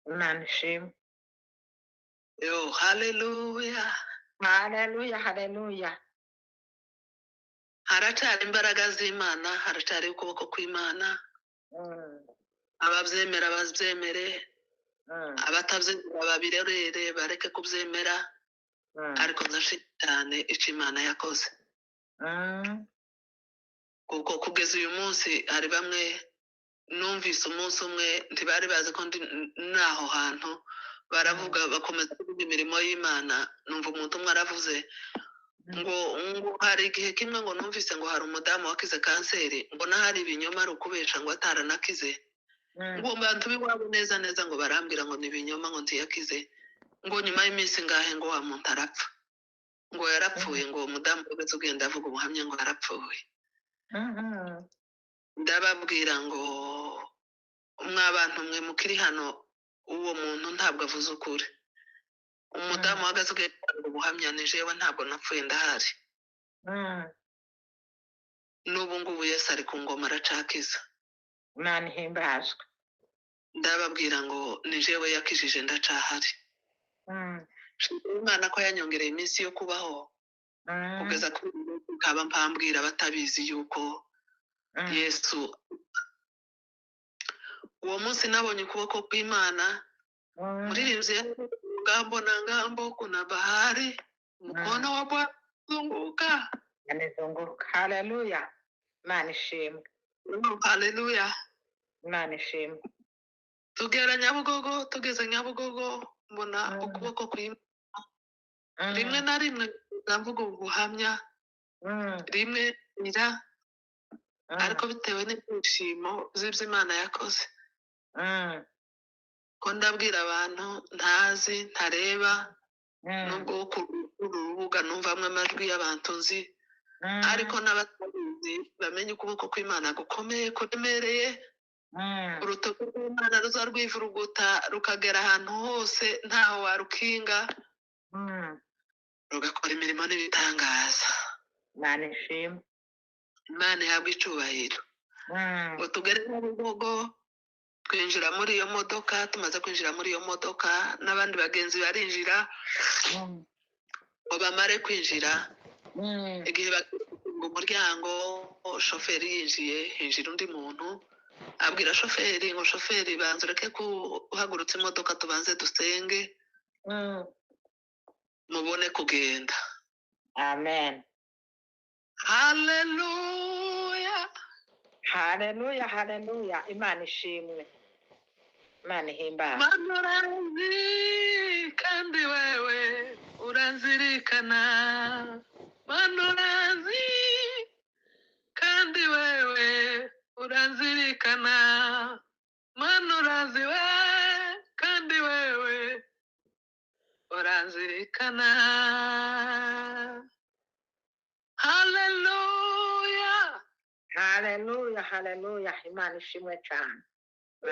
Imana ishimwe. Yo, haleluya! Haleluya, haleluya! Haracari imbaraga z'Imana, haracari ukuboko kw'Imana. Ababyemera babyemere, abatabyemera babirorere, bareke kubyemera, ariko ndashimye cyane icyo Imana yakoze, kuko kugeza uyu munsi hari bamwe numvise umunsi umwe ntibari bazi ko ndi n'aho hantu, baravuga, bakomeza kuvuga imirimo y'Imana. Numva umuntu umwe aravuze ngo hari igihe kimwe ngo numvise ngo hari umudamu wakize kanseri, ngo hari ibinyoma, ari ukubesha, ngo ataranakize, ngo bantu b'iwabo neza neza ngo barambwira ngo ni ibinyoma, ngo ntiyakize, ngo nyuma y'iminsi ngahe ngo wa muntu arapfa, ngo yarapfuye, ngo uwo mudamu wese ugenda avuga ubuhamya ngo yarapfuye. Ndababwira ngo mwa bantu mwe mukiri hano, uwo muntu ntabwo avuze ukuri. Umudamu uhagaze ugenda ubuhamya ni jewe, ntabwo napfuye, ndahari. N'ubu ngubu Yesu ari ku ngoma, aracakiza. Imana ihimbazwe. Ndababwira ngo ni jewe yakijije, ndacahari. Imana ko yanyongereye iminsi yo kubaho kugeza kuri ubu munsi, nkaba mpambwira batabizi yuko Yesu. Uwo munsi nabonye ukuboko kw'Imana. Muririmbyi ngambo na ngambo kuna bahari, mkono wa Bwana zunguka. Anizunguruka. Haleluya, Imana ishimwe. Haleluya! Imana ishimwe. Tugera Nyabugogo, tugeze Nyabugogo mbona ukuboko kw'Imana. Rimwe na rimwe ndavuga ubuhamya, rimwe nira, ariko bitewe n'ibyishimo z'ibyo Imana yakoze, ko ndabwira abantu ntazi, ntareba, nubwo kuri uru rubuga numvamwo amajwi y'abantu nzi, ariko n'abatabizi bamenye ukuboko kw'Imana gukomeye, kuremereye. Urutoki rw'Imana ruza rwivuruguta rukagera ahantu hose, ntaho warukinga, rugakora imirimo n'ibitangaza. Imana ishimwe. Imana ihabwe icubahiro. Ngo tugere Nyabugogo, twinjira muri iyo modoka. Tumaze kwinjira muri iyo modoka, n'abandi bagenzi barinjira. Ngo bamare kwinjira, igihe bakinga umuryango, shoferi yinjiye, hinjira undi muntu, abwira shoferi ngo: "Shoferi, banza ureke guhagurutsa imodoka, tubanze dusenge, mubone kugenda." Amen. Haleluya! Haleluya, haleluya! Imana ishimwe, Imana ihimbazwe. Mana uranzi, kandi wewe uranzirikana. Mana uranzi, kandi wewe uranzirikana. Mana uranzi we, kandi wewe uranzirikana. Haleluya! Haleluya, haleluya! Imana ishimwe cyane.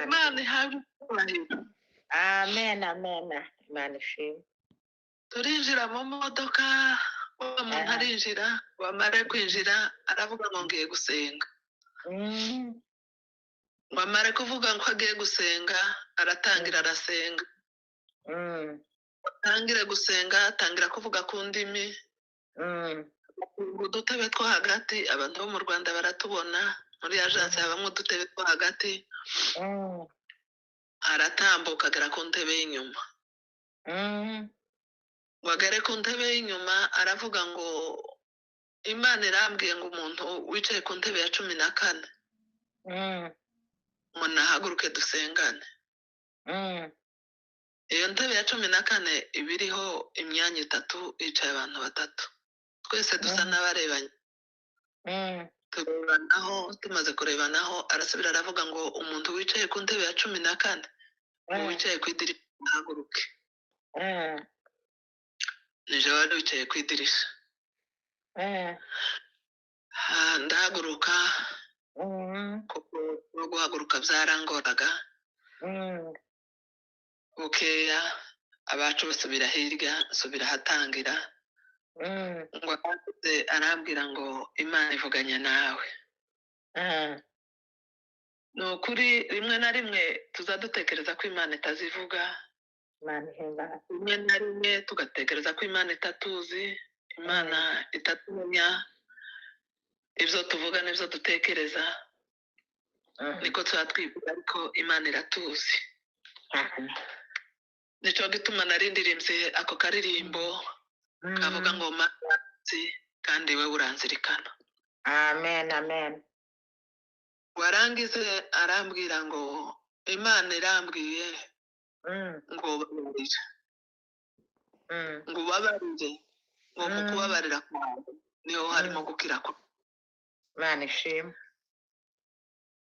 Imana ihabwe icyubahiro. Amen, amen! Imana ishimwe. Turinjira mu modoka, wa muntu arinjira. Wamara kwinjira aravuga ngo ngiye gusenga. Ngo amare kuvuga ngo agiye gusenga, aratangira arasenga. Atangire gusenga, atangira kuvuga ku ndimi. Udutebe two hagati, abantu bo mu Rwanda baratubona, muri agence habamo udutebe two hagati. Aratambuka agera ku ntebe y'inyuma. Ngo agere ku ntebe y'inyuma, aravuga ngo Imana irambwiye ngo umuntu wicaye ku ntebe ya 14 ngo nahaguruke dusengane. Iyo ntebe ya 14 iba iriho imyanya itatu, hicaye abantu batatu, twese dusa n'abarebanye. Turebanaho, tumaze kurebanaho, arasubira aravuga ngo umuntu wicaye ku ntebe ya 14, ngo wicaye ku idirishya ahaguruke. Nije wari wicaye ku idirishya. Ndahaguruka, kuko no guhaguruka byarangoraga. Bukeya abacu basubira hirya, nsubira ahatangira. Ngo arangize arambwira ngo Imana ivuganye nawe. Ni ukuri, rimwe na rimwe tuza dutekereza ko Imana itazivuga. Imana ihimbaza. Rimwe na rimwe tugatekereza ko Imana itatuzi, Imana itatumenya ibyo tuvuga n'ibyo dutekereza. Niko tuba twivuga, ariko Imana iratuzi. Nicyo gituma nari ndirimbye ako karirimbo kavuga ngo Mana uranzi kandi we uranzirikana. Amen, amen. Warangize arambwira ngo Imana irambwiye ngo ubabarire, ngo ubabarire, ngo mu kubabarira kwawe niho harimo gukira kwawe. Imana ishimwe.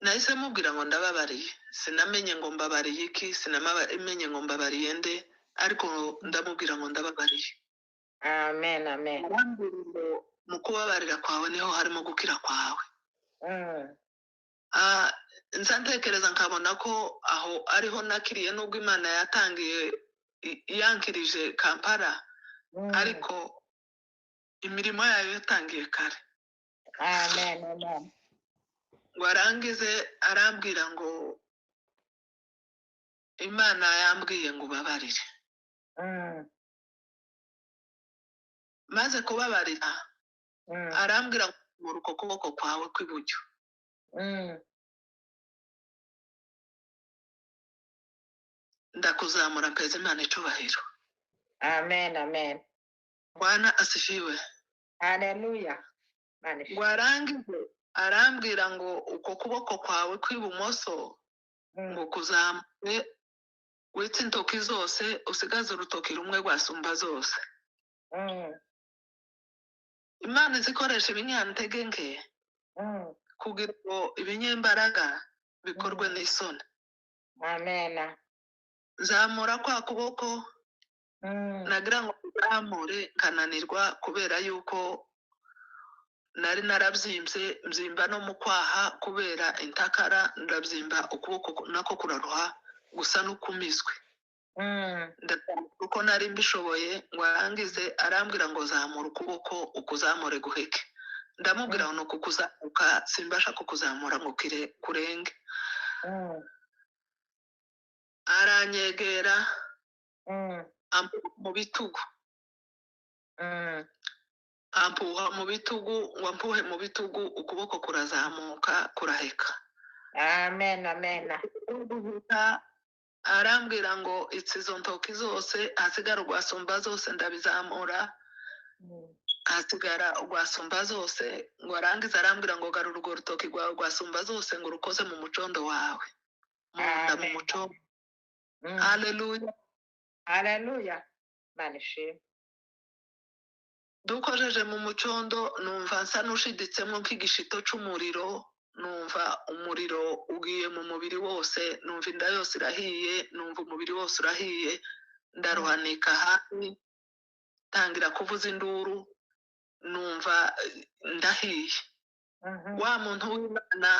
Nahise mubwira ngo ndababariye. Sinamenye ngo mbabariye iki, sinamenye ngo mbabariye nde, ariko ndamubwira ngo ndababariye. Amen, amen. Arambwira ngo mu kubabarira kwawe niho harimo gukira kwawe. Nza ntekereza nkabona ko aho ariho nakiriye, nubwo Imana yatangiye yankirije Kampala, ariko imirimo yayo yatangiye kare. Amen, amen. Ngo arangize arambwira ngo Imana yambwiye ngo ubabarire. Maze kubabarira, arambwira ngo zamura uko kuboko kwawe kw'iburyo. Ndakuzamura, mpeza Imana icubahiro. Amen, amen. Bwana asifiwe. Haleluya. Imana Ngo ishimwe. arangize arambwira ngo uko kuboko kwawe kw'ibumoso ngo kuzamure, witse intoki zose, usigaze urutoki rumwe rwasumba zose. Imana izikoresha ibinyantege nke kugira ngo ibinyembaraga bikorwe n'isoni. Amen. Nzamura kwa kuboko, nagira ngo nzamure nkananirwa, kubera yuko nari narabyimbye, mbyimba no mu kwaha kubera intakara, ndabyimba ukuboko nako kuraruha gusa n'ukumizwe. Uko nari mbishoboye. Ngo arangize arambwira ngo zamura ukuboko ukuzamure guheke. Ndamubwira ngo ni ukukuzamuka simbasha kukuzamura ngo kurenge. Aranyegera, ampuha mu bitugu, ampuha mu bitugu, ngo ampuhe mu bitugu, ukuboko kurazamuka kuraheka. Amen, amen. Arambwira ngo itsi izo ntoki zose, hasigara urwasumba zose. Ndabizamura, hasigara urwasumba zose. Ngo arangize arambwira ngo garura urwo rutoki rwawe rwasumba zose, ngo urukoze mu mucondo wawe, mu nda, mu Amen. mucondo. Haleluya. Haleluya. Imana ishimwe. Dukojeje mu mucondo, numva nsa n'ushiditsemo nk'igishito c'umuriro. Numva umuriro ugiye mu mubiri wose, numva inda yose irahiye, numva umubiri wose urahiye. Ndaruhanika hasi, tangira kuvuza induru, numva ndahiye. Wa muntu w'Imana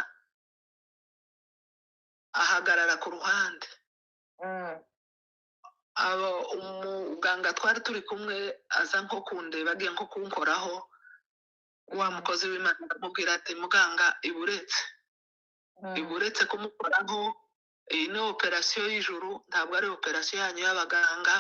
ahagarara ku ruhande. Abo umuganga twari turi kumwe aza nko kundeba, agiye nko kunkoraho. Wa mukozi w'Imana aramubwira ati: "Muganga, iburetse, iburetse kumukoraho. Iyi ni operasiyo y'ijuru, ntabwo ari operasiyo yanyu y'abaganga.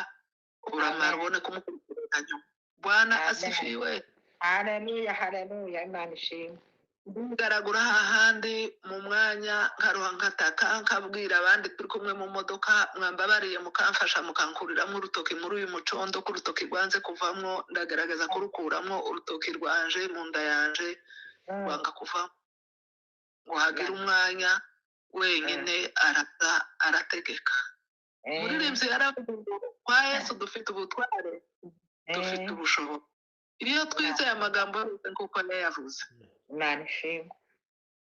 Uramara Amen. ubone kumukurikirana nyuma." Bwana Amen. asifiwe. Haleluya, haleluya. Imana ishimwe. Ndigaragura hahandi mu mwanya, nkaruha, nkataka, nkabwira abandi turi kumwe mu modoka: "Mwambabariye mukamfasha, mukankuriramo urutoki muri uyu mucondo, ko urutoki rwanze kuvamwo." Ndagerageza kurukuramo urutoki rwanje mu nda yanje, rwanga kuvamo. Ngo hagire umwanya wenyine, araza arategeka. Umuririmbyi yaravuze ngo kwa Yesu dufite ubutware, dufite ubushobozi iyo twizeye amagambo yose nk'uko yayavuze. Imana ishimwe.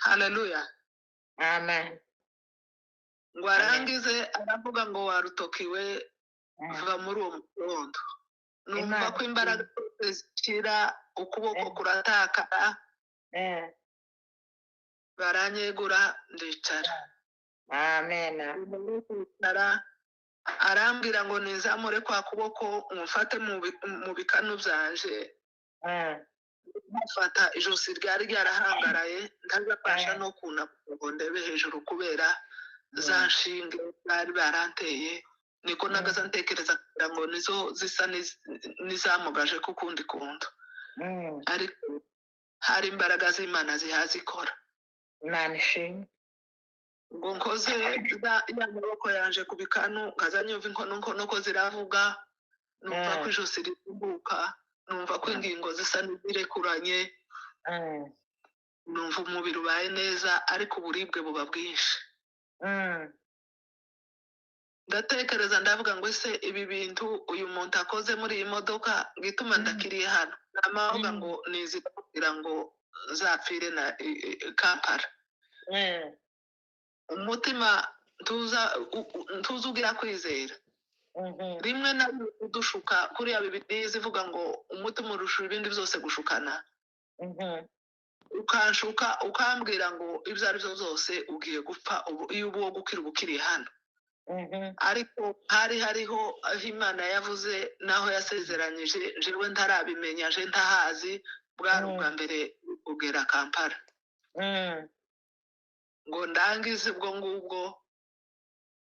Haleluya. Amen. Ngo arangize aravuga ngo warutokiwe, va muri uwo mukondo. Numva Imana ko imbaraga zose zishira, ukuboko kuratakara. Baranyegura, ndicara. Amen. Ndicara, arambwira ngo nizamure kwa kuboko umufate mu bikanu byanje. Mfata, ijosi ryari ryarahangaraye, ntazabasha no kunama ngo ndebe hejuru kubera za nshinge bari baranteye. Niko nagaza ntekereza kugira ngo nizo zisa n'izamugaje kukundi kuntu, ariko hari imbaraga z'Imana zihazikora. Imana ishimwe. Ngo nkoze ya maboko yanje ku bikanu, nkaza nyumva inkono nkono ko ziravuga, numva ko ijosi ritumbuka, numva ko ingingo zisa n'izirekuranye, numva umubiri ubaye neza, ariko uburibwe buba bwinshi. Ndatekereza, ndavuga ngo: ese ibi bintu uyu muntu akoze muri iyi modoka gituma ndakiriye hano? Namavuga ngo nizira kugira ngo nzapfire na Kampala. Umutima ntuza ntuza ugira kwizera. Rimwe na rimwe udushuka kuriya. Bibiliya ivuga ngo umutima urusha ibindi byose gushukana. Ukanshuka, ukambwira ngo ibyo ari byo byose ugiye gupfa ubu, iyo uba uwo gukira uba ukiriye hano. Ariko hari hariho aho Imana yavuze n'aho yasezeranyije, jewe ntarabimenya, je ntahazi. Bwari ubwa mbere kugera Kampala. Ngo ndangize ubwo ngubwo,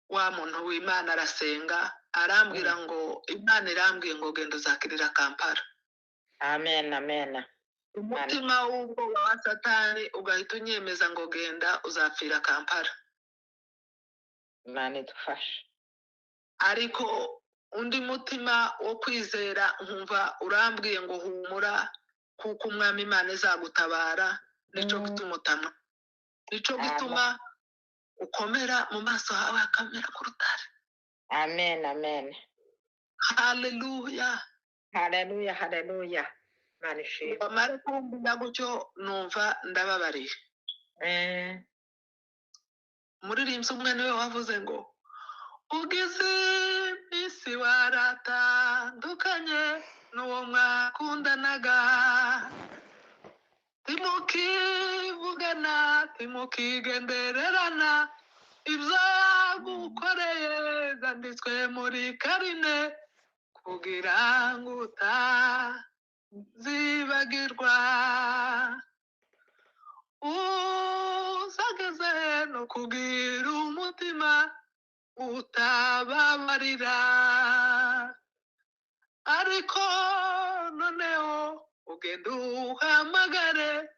wa muntu w'Imana arasenga, arambwira ngo Imana irambwiye ngo genda uzakirira Kampala. Amen, amen. Umutima w'ubwoba wa Satani ugahita unyemeza ngo genda uzapfira Kampala. Imana idufashe. Ariko undi mutima wo kwizera nkumva urambwiye ngo humura, kuko Umwami Imana izagutabara. Nico gituma utamwa, nico gituma ukomera, mu maso hawe hakamera ku rutare. Amen, amen. Haleluya. Haleluya, haleluya, Imana ishimwe. Bamara kumbwira gutyo, numva ndababariye. Umuririmbyi umwe niwe wavuze ngo ugize iminsi waratandukanye n'uwo mwakundanaga, timukivugana, timukigendererana, ibyo yagukoreye byanditswe muri karine kugira ngo utazibagirwa, uzageze no kugira umutima utababarira. Ariko noneho ugenda uhamagare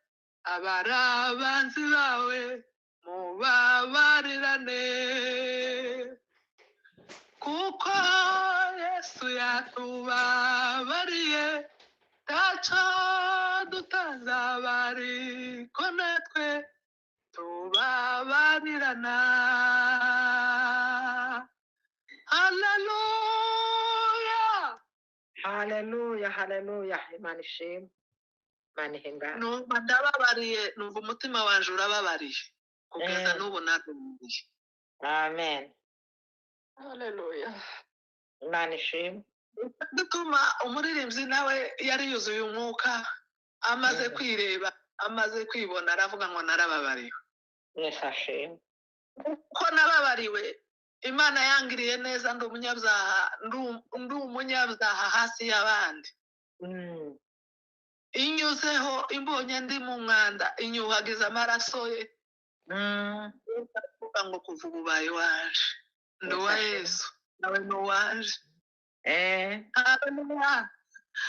abari abanzi bawe, mubabarirane, kuko Yesu yatubabariye, ntacyo dutazabariko natwe tubabarirana. Haleluya. Haleluya, haleluya, Imana ishimwe, Imana ihimbaze. Numva ndababariye, numva umutima wanje urababariye kugeza n'ubu narumiye. Amen. Haleluya. Imana ishimwe. Gutuma umuririmbyi nawe yari yuzuye umwuka, amaze kwireba, amaze kwibona, aravuga ngo narababariwe. Yesu ashimwe. Ko nababariwe, Imana yangiriye neza. Ndi umunyabyaha, ndi umunyabyaha hasi y'abandi. Inyuzeho, imbonye ndi mu mwanda, inyuhagiza amaraso ye. Ndavuga ngo kuva ubu ubaye iwanje, ndi uwa Yesu ashimwe. Yesu nawe ni uwanje. Haleluya.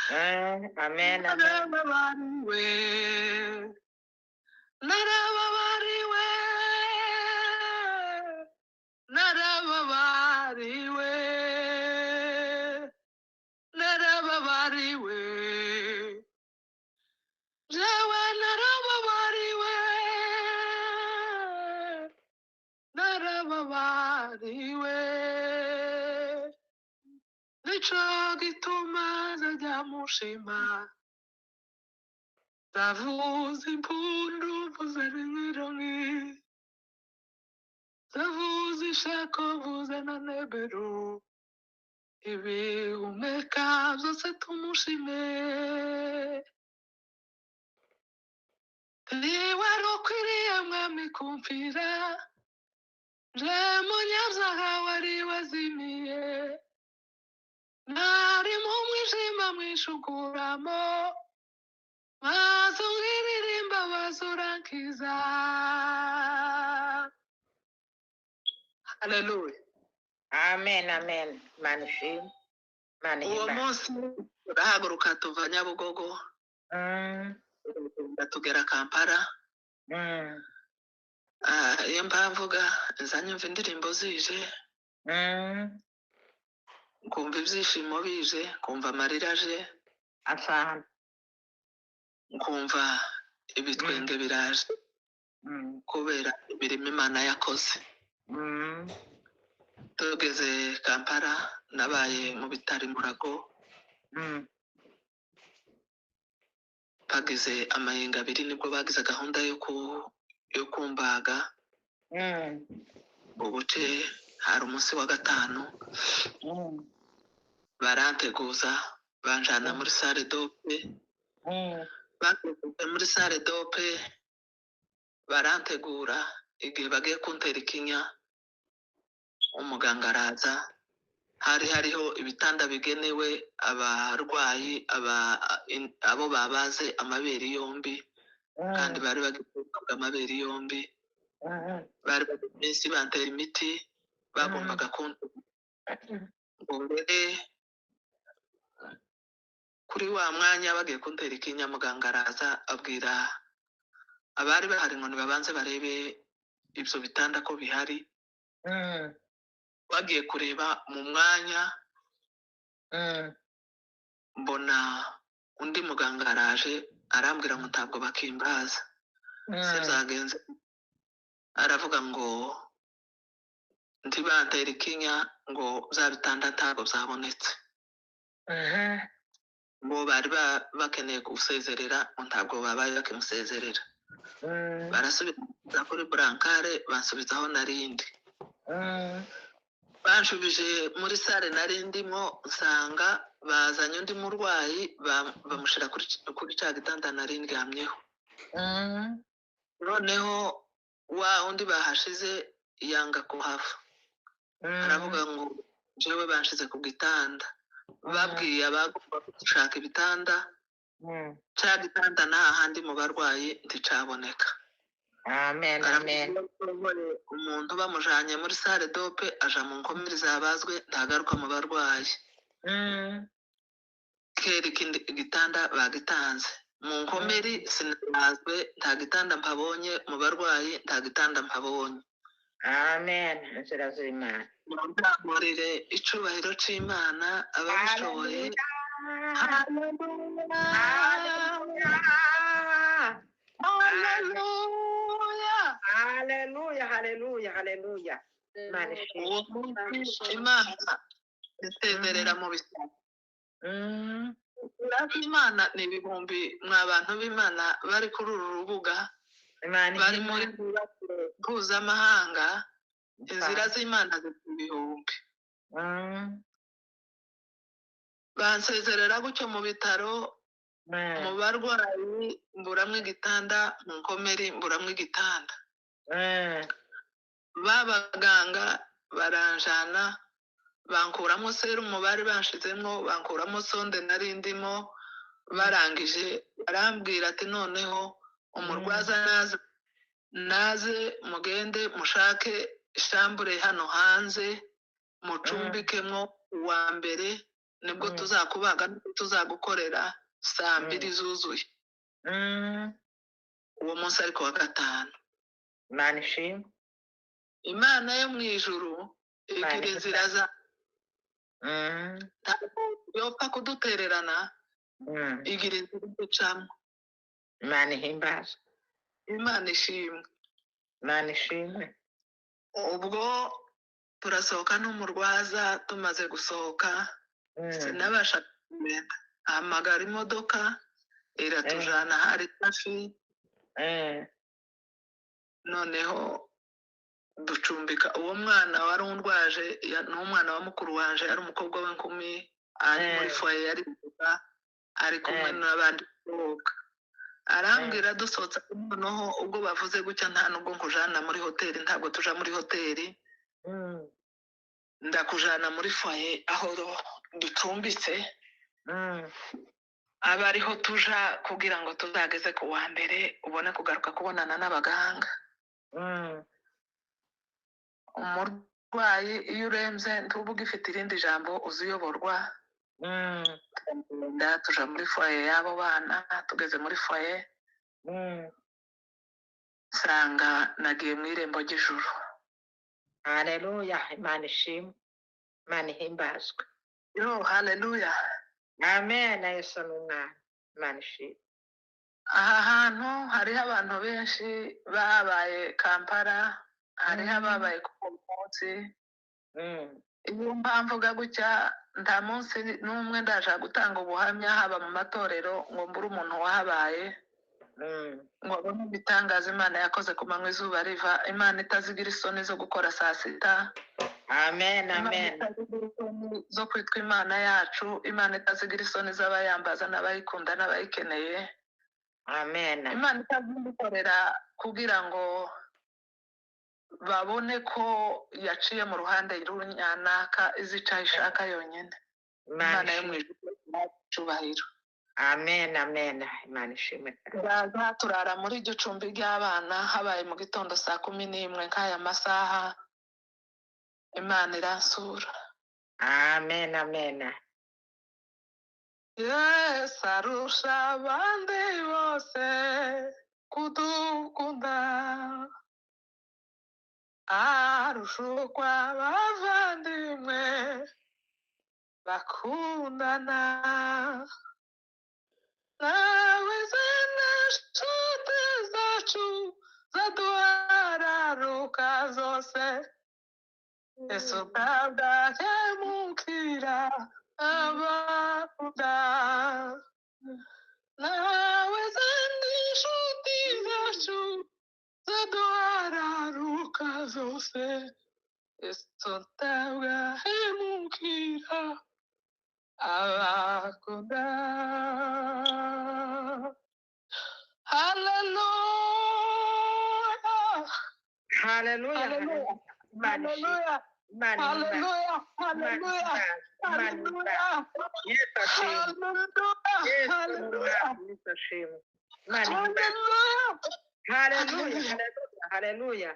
Amen, amen. Narababariwe, narababariwe, narababariwe, narababariwe, jewe narababariwe, narababariwe. Nico gituma nzajya mushima, ndavuza impundu, mvuze n'imirongi, ndavuza ishako, mvuze na nebero, ibihumeka byose tumushime. Ntiwari ukwiriye mwami kumvira, nje munyabyaha wari wazimiye, nari mu mwijima mwishukuramo, maze ungirira imbabazi urankiza. Haleluya. Amen, amen. Imana ishimwe. Imana Uwo ihimbaze. munsi turahaguruka tuva Nyabugogo, tugera Kampala. Iyo mpamvuga nza nyumva indirimbo zije, nkumva ibyishimo bije, nkumva amarira aje, Asante. nkumva ibitwenge biraje, kubera imirimo Imana yakoze. Tugeze Kampala, nabaye mu bitaro Murago, bagize amayenga abiri, nibwo bagize gahunda yo kumbaga. Ubuce hari umunsi wa gatanu, baranteguza banjana muri salle dope. Bageze muri salle dope barantegura, igihe bagiye kuntera ikinya umuganga araza. Hari hariho ibitanda bigenewe abarwayi, abo babaze amabere yombi, kandi bari bagiye amabere yombi, bari bagize iminsi bantera imiti bagombaga kuntera. Ngo mbere kuri wa mwanya bagiye kuntera ikinya, muganga araza abwira abari bahari ngo nibabanze barebe ibyo bitanda ko bihari. Bagiye kureba mu mwanya, mbona undi muganga araje arambwira ngo ntabwo bakimbaza. Se byagenze, aravuga ngo ntibantera ikinya, ngo bya bitanda ntabwo byabonetse, ngo bari bakeneye gusezerera, ngo ntabwo babaye bakimusezerera. Barasubiza kuri burankare, bansubizaho narindi. Banshubije muri sale nari ndimo, nsanga bazanye undi murwayi, bamushyira kuri cya gitanda nari ndyamyeho. Noneho wa undi bahashize yanga kuhava, aravuga ngo jewe banshize ku gitanda. Babwiye abagomba gushaka ibitanda, cya gitanda nta handi mu barwayi nticaboneka. Amen, amen. Umuntu bamujanye muri salle dope aja mu nkomere zabazwe, ntagaruka mu barwayi. Kera ikindi gitanda bagitanze mu nkomeri, sinabazwe, nta gitanda mpabonye mu barwayi, nta gitanda mpabonye. Amen. Inzira z'Imana. Murire icubahiro c'Imana ababishoboye. Haleluya. Haleluya, haleluya, haleluya. Imana ishimwe. Uwo munsi Imana isezerera mu bitaro. Imana ni ibihumbi mwa bantu b'Imana bari kuri uru rubuga, bari muri mpuzamahanga. Inzira z'Imana zifite ibihumbi. Bansezerera gutyo mu bitaro, mu barwayi mburamwo igitanda, mu nkomeri mburamwo igitanda. Babaganga baranjana, bankuramo serumu bari banshizemo, bankuramo sonde nari ndimo. Barangije barambwira ati noneho umurwaza naze mugende mushake shambure hano hanze mucumbikemo uwa mbere, nibwo tuzakubaga, tuzagukorera saa mbiri zuzuye. Uwo munsi ariko wa gatanu. Imana ishimwe. Imana yo mu ijuru igira inzira za yopfa kudutererana, igira inzira ducamo. Imana ihimbaze. Imana ishimwe. Imana ishimwe. Ubwo turasohoka n'umurwaza, tumaze gusohoka sinabasha kugenda, ahamagara imodoka iratujana hari hafi. Noneho ducumbika uwo mwana wari undwaje, n'umwana wa mukuru wanje, yari umukobwa w'inkumi, ari muri foyer, yari ari kumwe n'abandi bakobwa. Arambwira dusohotse, noneho ubwo bavuze gutya, nta nubwo nkujana muri hoteli, ntabwo tuja muri hoteli, ndakujana muri foyer aho ducumbitse, aba ariho tuja kugira ngo tuzageze ku wa mbere ubone kugaruka kubonana n'abaganga. Umurwayi iyo urembye ntuba ugifite irindi jambo, uziyoborwa. Tugenda tuja muri foyer y'abo bana. Tugeze muri foyer, nsanga nagiye mu irembo ry'ijuru. Haleluya, Imana ishimwe, Imana ihimbazwe. Yo, haleluya. Amen. Yesu ni Umwana, Imana ishimwe. Aha hantu hariho abantu benshi babaye Kampala, hariho ababaye ku munsi. Iyo mpamvu mvuga gutya, nta munsi n'umwe ndaja gutanga ubuhamya, haba mu matorero, ngo mbure umuntu wahabaye ngo abone ibitangaza Imana yakoze ku manywa izuba riva. Imana itazigira isoni zo gukora saa sita. Amen. Imana Amen. itazigira isoni zo kwitwa Imana yacu, Imana itazigira isoni z'abayambaza n'abayikunda n'abayikeneye. Amen. Imana itazidukorera kugira ngo babone ko yaciye mu ruhande runyanaka, izica ishaka yonyine. Imana Imana yo mu ishimwe. ijuru icyubahiro. Amen, amen, Imana ishimwe. Turaza turara muri iryo cumbi ry'abana. Habaye mu gitondo saa 11 nk'aya masaha, Imana iransura. Amen, amen. Yesu arusha abandi bose kudukunda, arusha uko abavandimwe bakundana, nawe zene nshuti zacu zaduhararuka zose, Yesu ntabwo ahemukira abakunda. Nawe zindi nshuti zacu zaduhararuka zose, Yesu ntabwo ahemukira abakunda. Haleluya. Haleluya. Haleluya. Imana ishimwe. Haleluya. Imana ihimbazwe. Haleluya. Imana Haleluya. ihimbazwe, Imana ihimbazwe. Haleluya. Yesu ashimwe. Haleluya. Yesu ni Haleluya. Umwami, Yesu ashimwe, Imana ihimbazwe. Haleluya. Haleluya, haleluya, haleluya.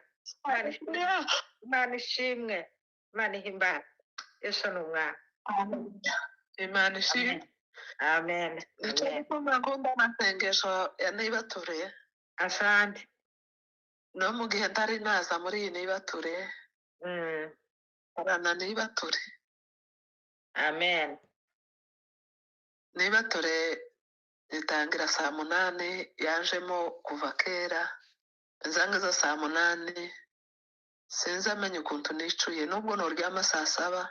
Imana ishimwe. Haleluya. Imana ishimwe, Imana ihimbazwe, Yesu ni Umwami. Imana ishimwe. Amen. Nicyo Amen. gituma nkunda amasengesho ya nibature. Asante. No mu gihe ntari naza muri iyi nibature, horana nibature. Amen. Nibature ritangira saa 8, yanjemo kuva kera nzange zo saa 8. Sinzi amenya ukuntu nicuye, nubwo noryama saa 7,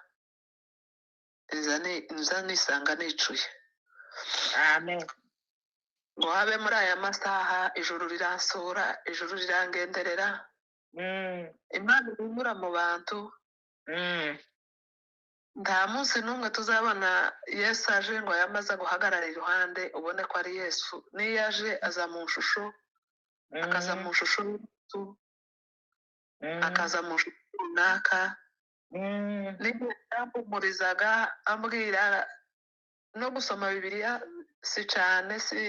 nza nisanga nicuye. Amen. Ngo habe muri aya masaha, ijuru riransura, ijuru rirangenderera. Imana inyura mu bantu. Nta munsi n'umwe tuzabona Yesu aje ngo yamaze guhagarara iruhande ubone ko ari Yesu. N'iyo aje, aza mu shusho, akaza mu shusho y'umuntu, akaza mu shusho runaka. N'igihe yampumurizaga ambwira no gusoma Bibiliya si cyane, si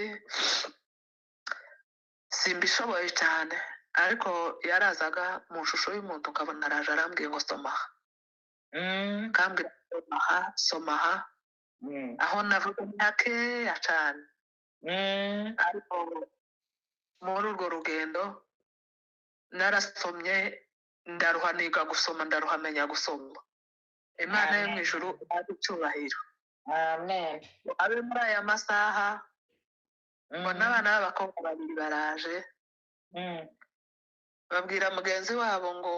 simbishoboye cyane, ariko yarazaga mu shusho y'umuntu, ukabona araje arambwiye ngo soma aha, akambwira soma aha, soma aha. Aho navuga ni hakeya cyane, ariko muri urwo rugendo narasomye ndaruha, niga gusoma ndaruha, menya gusoma. Imana yo mu Amen. ijuru ihabwe icyubahiro. Amen. Abe muri aya masaha, mbona abana b'abakobwa babiri baraje, babwira mugenzi wabo ngo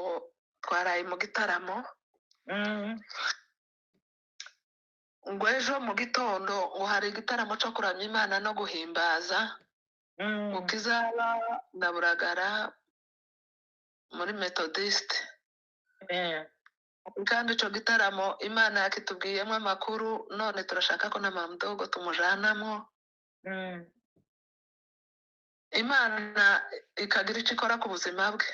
twaraye mu gitaramo, ngo ejo mu gitondo ngo hari igitaramo cyo kuramya Imana no guhimbaza, ngo kizaba na Buragara muri Methodiste. Kandi icyo gitaramo Imana yakitubwiyemo amakuru, none turashaka ko na mamudogo tumujanamo. Imana ikagira icyo ikora ku buzima bwe.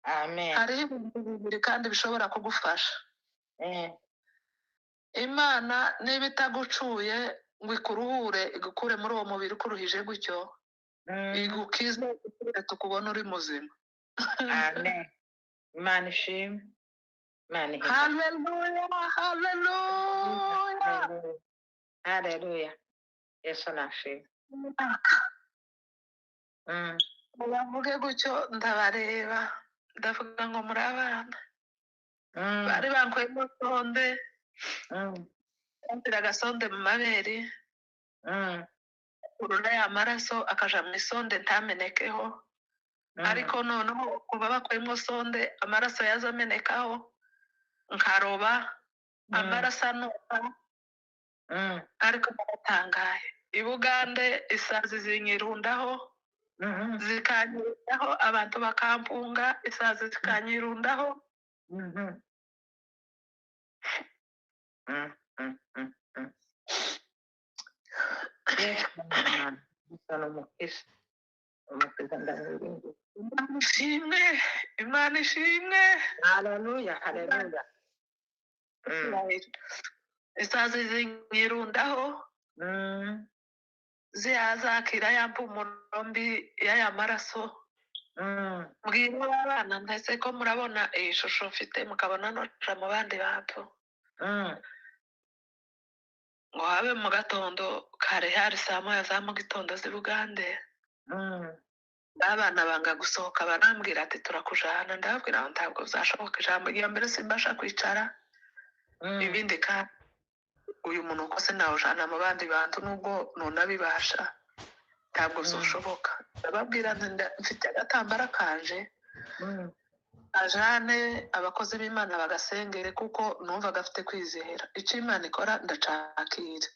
Amen. Hariho ibintu bibiri kandi bishobora kugufasha. Imana niba itagucuye ngo ikuruhure, igukure muri uwo mubiri ukuruhije gutyo, igukize, tukubona uri muzima. Amen. Imana ishimwe. Imana ihimbaze. Haleluya, haleluya. Haleluya. Yesu nashimwe. Bavuge gutyo, ndabareba, ndavuga ngo muri abana bari bankuyemo sonde, banshyira agasonde mu mabere, urura ya maraso akaja mu isonde ntamenekeho. Ariko noneho kuva bakuyemo sonde, amaraso yaza amenekaho, nkaroba amaraso anuka. Ariko baratangaye, i Bugande isazi zinyirundaho, zikanyirundaho, abantu bakampunga, isazi zikanyirundaho. Yesu ni umukiza. Umukiza ndamwiringiye. Imana ishimwe, Imana ishimwe. Haleluya, haleluya. Isazi zinyirundaho, ziyazakira ya mpumuro mbi y'aya maraso. Mbwira abana, ndetse ko murabona iyi shusho mfite, mukabona noja mu bandi bantu. Ngo habe mu gatondo kare, hari saa 1 za mu gitondo z'i Bugande. Abana banga gusohoka, barambwira ati turakujana. Ndababwira ngo ntabwo bizashoboka, ijambo rya mbere simbasha kwicara. Ibindi kandi uyu muntu uko sinawujana mu bandi bantu, nubwo nunabibasha ntabwo bizashoboka. Ndababwira nti mfite agatambara kanje, ajane abakozi b'Imana bagasengere, kuko numva gafite kwizera. Icyo Imana ikora ndacakira.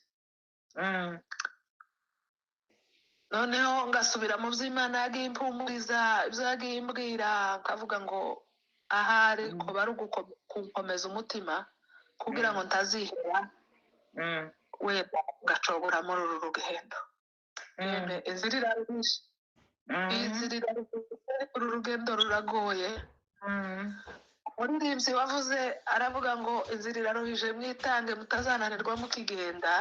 Noneho ngasubira mu by'Imana yagiye impumuriza, ibyo yagiye imbwira, nkavuga ngo ahari ko bari kunkomeza umutima kugira ngo ntaziheba, wenda ngacogora muri uru rugendo. Inzira iraruhishe, inzira iraruhishe, uru rugendo ruragoye. Umuririmbyi wavuze aravuga ngo inzira iraruhije, mwitange mutazananirwa mukigenda.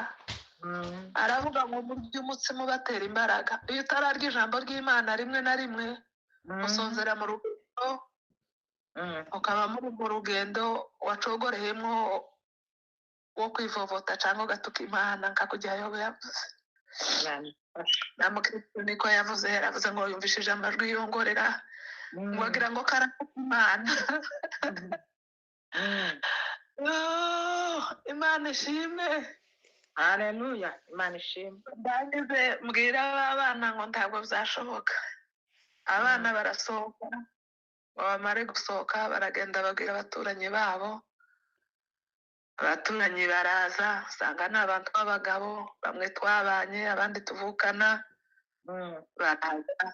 Aravuga ngo murye umutsima ubatera imbaraga. Iyo utararya ijambo ry'Imana rimwe na rimwe, usonzera mu rugendo, ukaba muri urwo rugendo wacogoreyemo wo kwivovota cyangwa ugatuka Imana, nka kujya Yobu yavuze. Na mukristo niko yavuze, yaravuze ngo yumvishije amajwi yongorera, ngo agira ngo karatuka Imana. Oh, Imana ishimwe. Haleluya, Imana ishimwe. Ndagize mbwira abana ngo ntabwo bizashoboka. Abana barasohoka, ngo bamare gusohoka baragenda babwira abaturanyi babo. Abaturanyi baraza, usanga ni abantu b'abagabo, bamwe twabanye, abandi tuvukana. Baraza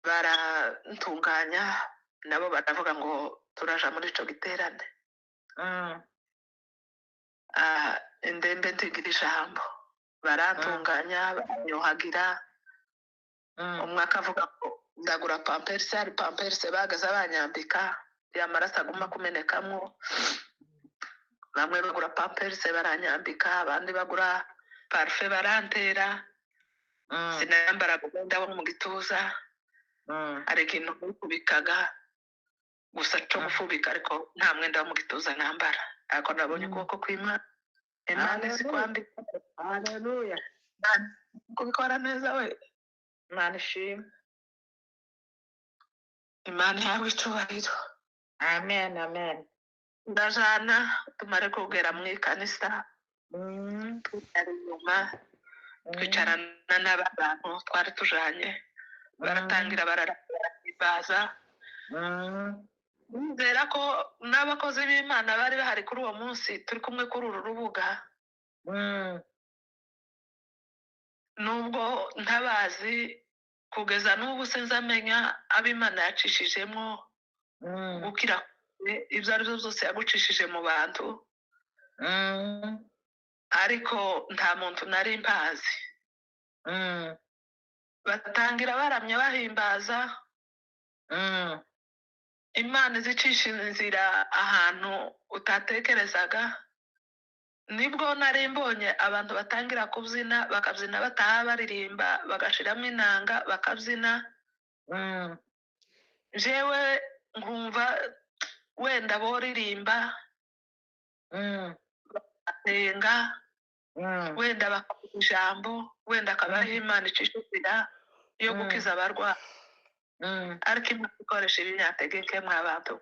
barantunganya, nabo baravuga ngo turaja muri ico giterane. Indembe ntigira ijambo, barantunganya, baranyuhagira. Umwe akavuga ngo ndagura pamperse, hari pamperse bagaze banyambika, ya maraso aguma kumenekamwo. Bamwe bagura pamperse baranyambika, abandi bagura parufe barantera. Sinambara umwenda wo mu gituza, hari ikintu bifubikaga gusa cyo gufubika, ariko nta mwenda wo mu gituza nambara. Ariko nabonye ukuboko kw'Imana, Imana izi kwambika. Haleluya. Kubikora neza we. Imana ishimwe. Imana ihabwe icyubahiro. Amen, amen. Ndajana tumare kugera mu ikanisa, twicara inyuma, twicarana n'abantu twari tujanye, baratangira barahimbaza. Nizera ko n'abakozi b'Imana bari bahari kuri uwo munsi turi kumwe kuri uru rubuga. Nubwo ntabazi kugeza n'ubu sinzamenya abo Imana yacishijemo gukira ibyo ari byo byose yagucishije mu bantu. Ariko nta muntu nari mpazi. Batangira baramya bahimbaza. Imana izicisha inzira ahantu utatekerezaga. Nibwo nari mbonye abantu batangira kubyina, bakabyina bataha baririmba, bagashiramo inanga bakabyina. Jewe nkumva wenda boririmba, basenga, wenda bakavuga ijambo, wenda akaba ariho Imana icisha inzira yo gukiza abarwayi. Ariko Imana ikoresha ibinyategeke mw'abantu.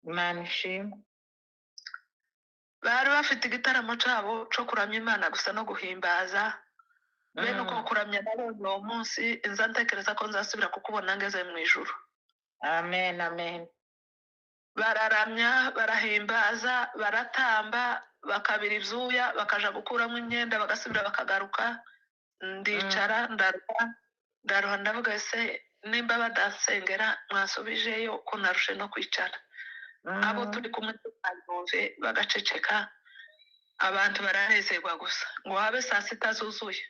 Imana ishimwe. Bari bafite igitaramo cyabo cyo kuramya Imana gusa no guhimbaza. Bene uko kuramya nabonye uwo munsi, nza ntekereza ko nzasubira kukubona ngeze mu ijuru. Amen, amen. Bararamya, barahimbaza, baratamba, bakabira ibyuya, bakaja gukuramo imyenda, bagasubira bakagaruka. Ndicara, ndaruha, ndaruha, ndavuga ese nimba badansengera mwasubijeyo ko narushe no kwicara. Abo turi kumwe tutabumve bagaceceka, abantu baranezerwa gusa ngo habe saa sita zuzuye.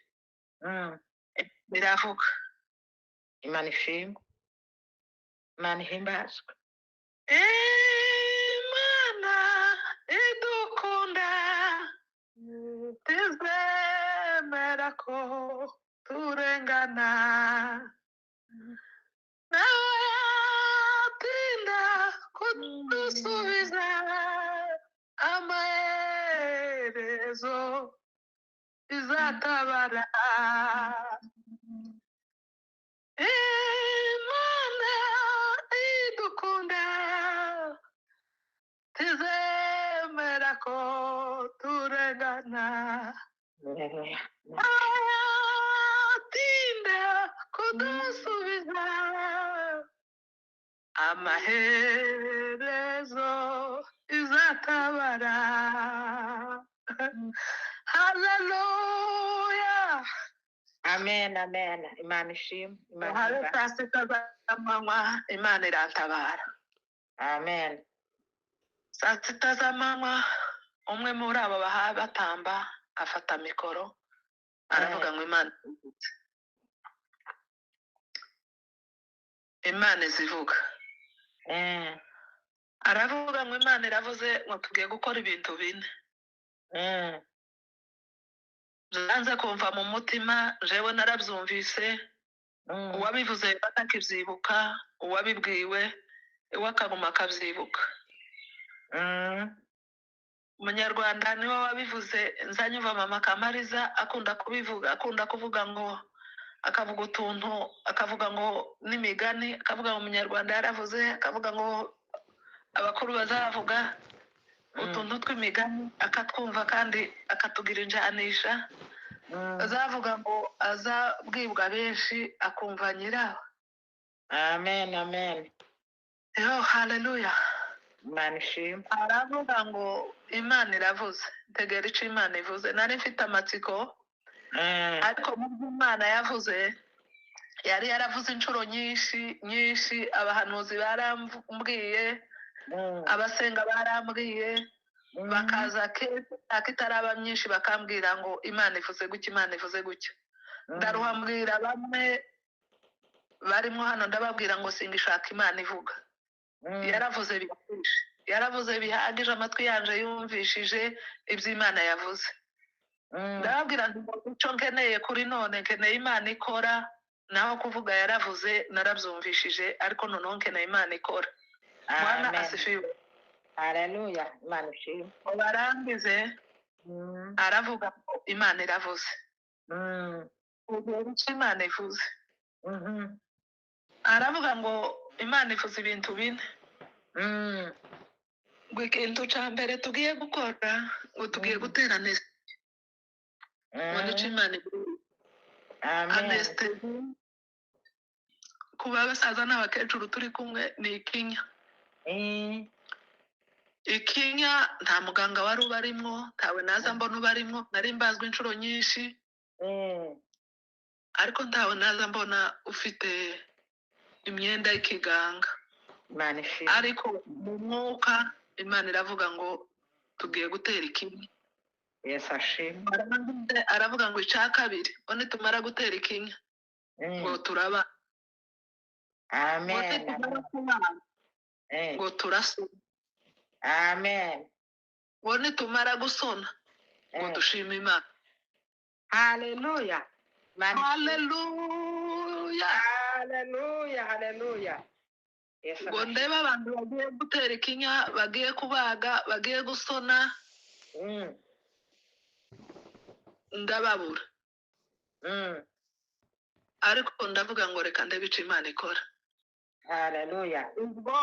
Biravuga. Imana ishimwe, Imana ihimbazwe. Imana idukunda tizemera ko turengana, natinda kudusubiza amaherezo izatabara. Imana idukunda tizemera ko turengana, atinda kudusubiza amaherezo izatabara. Haleluya. Amen, amen. Imana ishimwe, Imana Habe ihimbazwe. saa sita z'amanywa Imana irantabara. Amen. Saa sita z'amanywa umwe muri abo baha batamba afata mikoro aravuga ngo Imana ivuze. Imana izivuga. Aravuga ngo Imana iravuze ngo tugiye gukora ibintu bine. Byanze kumva mu mutima, jewe narabyumvise. Uwabivuze atakibyibuka, uwabibwiwe we akaguma akabyibuka. Umunyarwanda niwe wabivuze, nzanyumva mama Kamariza akunda kubivuga, akunda kuvuga ngo akavuga utuntu, akavuga ngo n'imigani, akavuga ngo umunyarwanda yaravuze, akavuga ngo abakuru bazavuga utuntu tw'imigani, akatwumva kandi akatugira injanisha. Azavuga ngo azabwibwa benshi akumva nyirawo. Amen, amen. Yo, haleluya. Imana ishimwe. Aravuga ngo Imana iravuze, tegera icyo Imana ivuze. Nari mfite amatsiko, ariko mu byo Imana yavuze yari yaravuze inshuro nyinshi nyinshi. Abahanuzi barambwiye, abasenga barambwiye, bakaza kenshi itaraba myinshi bakambwira ngo Imana ivuze gutya, Imana ivuze gutya. Ndaruha mbwira bamwe barimo hano, ndababwira ngo singishaka Imana ivuga. Yaravuze bihagije, yaravuze bihagije, amatwi yanje yumvishije ibyo Imana yavuze. Ndababwira ngo icyo nkeneye kuri none, nkeneye Imana ikora, naho kuvuga yaravuze narabyumvishije, ariko noneho nkeneye Imana ikora. Bwana asifiwe. Haleluya. Imana ishimwe. Barangize aravuga ngo Imana iravuze. Icyo Imana ivuze. Aravuga ngo Imana ivuze ibintu bine. Ngo ikintu cya mbere tugiye gukora, ngo tugiye gutera anesitezi. Ngo nicyo Imana ivuze. Anesitezi kuba abasaza n'abakecuru turi kumwe ni ikinya. Ikinya nta muganga wari ubarimo, ntawe naza mbona ubarimo, nari mbazwa inshuro nyinshi, ariko ntawe naza mbona ufite imyenda y'ikiganga. Ariko mu mwuka Imana iravuga ngo tugiye gutera ikinya. Yesu ashimwe. Aravuga ngo icya kabiri, ngo nitumara gutera ikinya ngo turaba, ngo Amen. nitumara kubaga ngo turasona, Amen. ngo nitumara gusona ngo dushime Imana. Haleluya. Imana ishimwe. Haleluya. Haleluya, haleluya. Yesu Ngo arashimwe. ndebe abantu bagiye gutera ikinya, bagiye kubaga, bagiye gusona, ndababura. Ariko ndavuga ngo reka ndebe icyo Imana ikora. Haleluya. Ubwo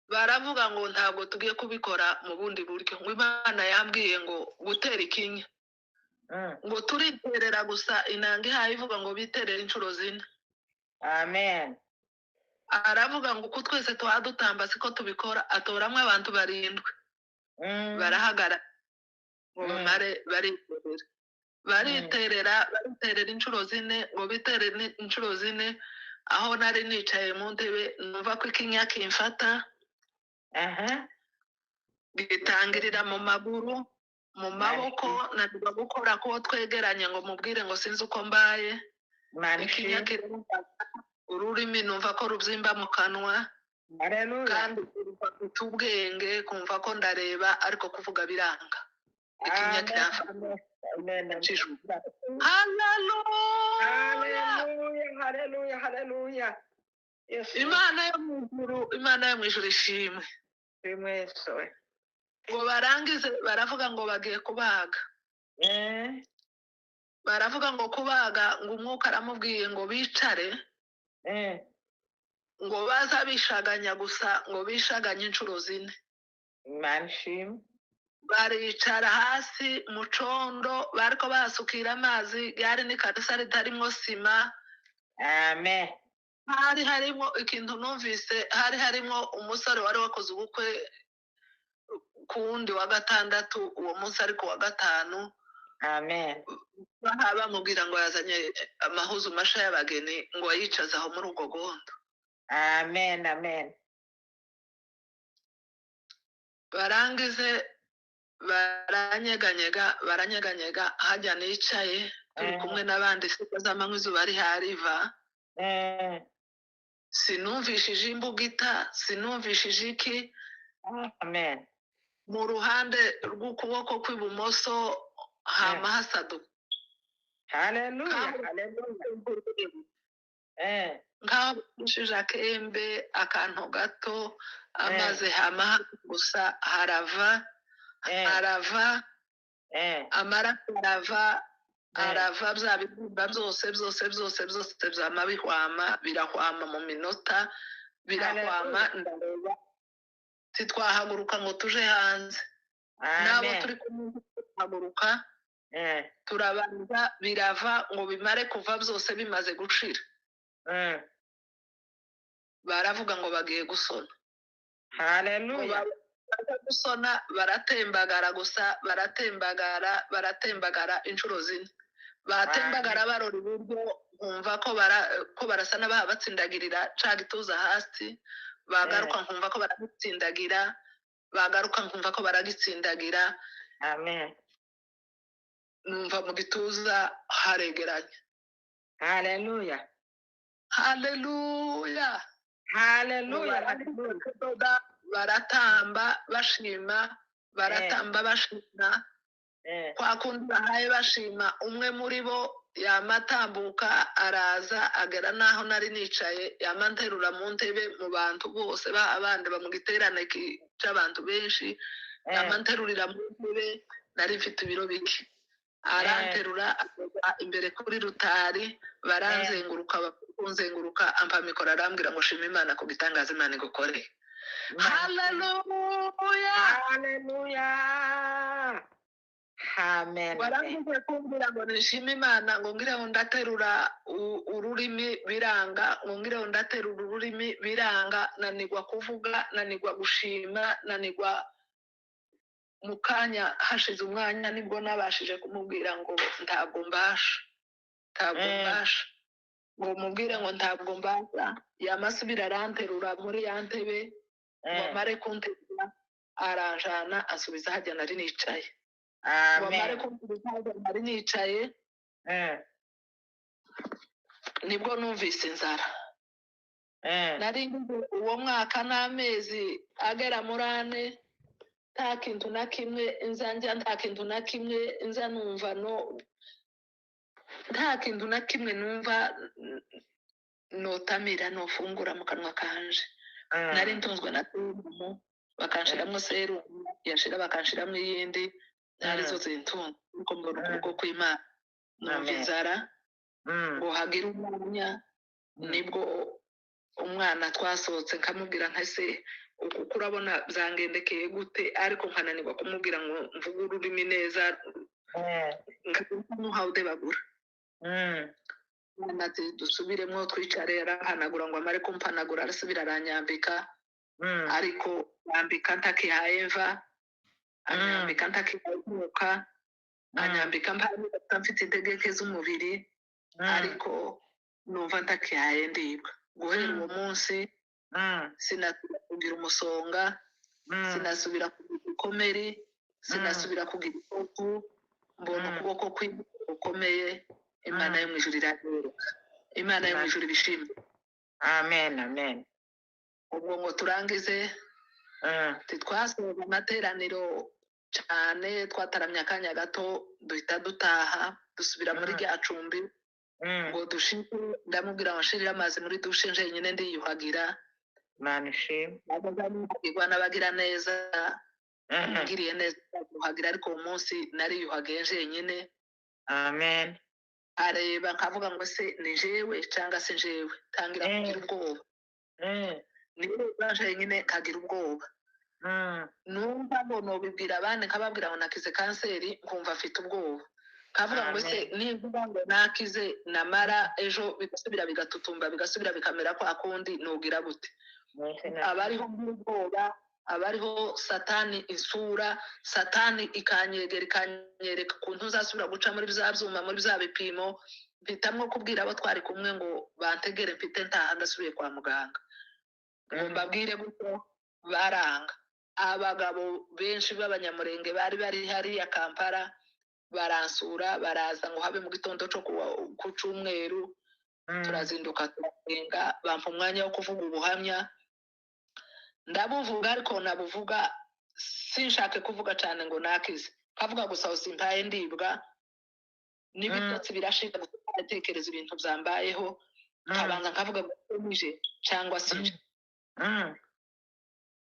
baravuga ngo ntabwo tugiye kubikora mu bundi buryo, ngo Imana yambwiye ngo gutera ikinya, ngo turiterera gusa. Inanga ihaye ivuga ngo biterere inshuro 4. Amen. Aravuga ngo uko twese tuba dutamba siko tubikora, atoramo abantu 7 barahagara ngo bamare bariterera, bariterera, bariterera inshuro 4, ngo biterere inshuro 4. Aho nari nicaye mu ntebe numva ko ikinya kimfata, gitangirira mu maguru, mu maboko, nanirwa gukora kuwo twegeranye ngo mubwire ngo sinzi uko mbaye. Imana Ikinya ishimwe. kiramfata, ururimi numva ko rubyimba mu kanwa, Haleluya. kandi kumva mfite ubwenge, kumva ko ndareba ariko kuvuga biranga. Ikinya Amen. kiramfata. Amen. Amen. Haleluya. Haleluya, haleluya, haleluya. Yesu Imana yo mu ijuru, Imana yo mu ijuru ishimwe. ishimwe Yesu. Ngo barangize baravuga ngo bagiye kubaga. Baravuga ngo kubaga, ngo umwuka aramubwiye ngo bicare, ngo baza bishaganya gusa, ngo bishaganye inshuro 4. Imana ishimwe. Baricara hasi mu condo, bariko basukira amazi, ryari n'ikanisa ritarimwo sima. Amen. Hari harimo ikintu numvise, hari harimo umusore wari wakoze ubukwe ku wundi wa gatandatu, uwo munsi ariko wa gatanu. Amen. Baha bamubwira ngo yazanye amahuzu masha y'abageni, ngo ayicaze aho muri ubwo gondo. Amen, amen. Barangize baranyeganyega, baranyeganyega, hajya nicaye turi kumwe n'abandi, siko z'amanywa izuba rihariva. Sinumvishije imbugita, sinumvishije iki. Amen. Mu ruhande rw'ukuboko kw'ibumoso hama hasaduka. Haleluya, haleluya. Nkaho bishije akembe, akantu gato, amazi hama gusa harava, harava, amaraso arava, arava, bya bibyimba byose byose byose byose byama bihwama, birahwama mu minota, birahwama. Ndareba titwahaguruka ngo tuje hanze, nabo turi kumwe tuhaguruka, turabanza birava, ngo bimare kuva byose bimaze gushira. Baravuga ngo bagiye gusona. Haleluya. Gusona baratembagara gusa, baratembagara, baratembagara inshuro 4. Batembagara barora iburyo, nkumva ko barasa n'abaha batsindagirira ca gituza hasi, bagaruka nkumva ko baragitsindagira, bagaruka nkumva ko baragitsindagira. Amen. Numva mu gituza haregeranye. Haleluya. Haleluya. Haleluya. Baratamba bashima, baratamba bashima. Kwa kundi bahaye bashima, umwe muri bo yamatambuka araza agera naho nari nicaye, yamanterura mu ntebe mu bantu bose abandi bamugiterane cy'abantu benshi, yamanterurira mu ntebe, nari mfite ibiro bike. Aranterura ageza imbere kuri rutari, baranzenguruka, bakunzenguruka, ampa mikoro arambwira ngo shima Imana ku gitangaza Imana igukore. Haleluya. Haleluya. Amen. Warangize kumbwira ngo nishime Imana, ngo ngireho ndaterura ururimi biranga, ngo ngireho ndaterura ururimi biranga, nanigwa kuvuga, nanigwa gushima, nanigwa. Mu kanya hashize umwanya nibwo nabashije kumubwira ngo ntabwo mbasha, ntabwo mbasha, ngo mubwire ngo ntabwo mbasha. Yamasubira aranterura muri ya ntebe, ngo amare kunterura aranjana asubiza hajya nari nicaye. Ngo mare Amen. kumva ibibazo nari nicaye, nibwo numvise inzara. Nari ngize uwo mwaka n'amezi agera muri 4, nta kintu na kimwe nza ndya, nta kintu na kimwe nza numva, no nta kintu na kimwe numva notamira, nofungura mu kanwa kanje. Nari ntunzwe na serumu, bakanshiramwo serumu, yashira bakanshiramwo iyindi, ntarizo zintunze. Ariko mbona ukuboko kw'Imana, numva Amen. inzara. Ngo hagire umwanya, nibwo umwana twasohotse, nkamubwira nka se uku urabona byangendekeye gute, ariko nkananirwa kumubwira ngo mvuge ururimi neza, nkamuhawudebagura. Umwana ati dusubiremo twicare, arampanagura. Ngo amare kumpanagura, arasubira aranyambika, ariko yambika ntakihaye mva, anyambika ntakihaye umwuka, anyambika mfite intege nke z'umubiri, ariko numva ntakihaye ndibwa. Guhera uwo munsi sinasubira kugira umusonga, sinasubira kugira igikomere, sinasubira kugira ikofu. Mbona ukuboko gukomeye, Imana yo mu ijuru iranyereka, Imana yo mu ijuru ibishimye. Amen, amen. Ubwo ngo turangize, titwasoza amateraniro cyane, twataramye akanya gato, duhita dutaha, dusubira muri rya cumbi. Ngo dushike, ndamubwira ngo nshirire amazi muri dushe njyenyine ndiyuhagira. Imana ishimwe. Niyuhagirwa n'abagira neza, ngiriye neza yuhagira, ariko uwo munsi nariyuhagiye njyenyine. Amen. Areba nkavuga ngo se ni jewe cyangwa se jewe, tangira kugira ubwoba. Niba njyenyine nkagira ubwoba, numva ngo nobibwira abandi, nkababwira ngo nakize kanseri, nkumva afite ubwoba, nkavuga ngo se nimvuga ngo nakize, namara ejo bigasubira bigatutumba, bigasubira bikamera kwa kundi, nugira gute? Abariho ubwoba, abariho Satani isura, Satani ikanyegera, ikanyereka ukuntu nzasubira guca muri bya byuma, muri bya bipimo. Mpitamwo kubwira abo twari kumwe ngo bantegere mfite ntaha, ndasubiye kwa muganga. Ngo mbabwire gutyo, baranga. Abagabo benshi b'Abanyamurenge bari bari hariya Kampala baransura, baraza ngo habe mu gitondo cyo ku cyumweru. Turazinduka, turasenga, bampa umwanya wo kuvuga ubuhamya, ndabuvuga, ariko nabuvuga sinshake kuvuga cyane ngo nakize, kavuga gusa simpaye ndibwa n'ibitotsi birashika, gusa ndatekereza ibintu byambayeho, nkabanza nkavuga ngo nije cyangwa sinje.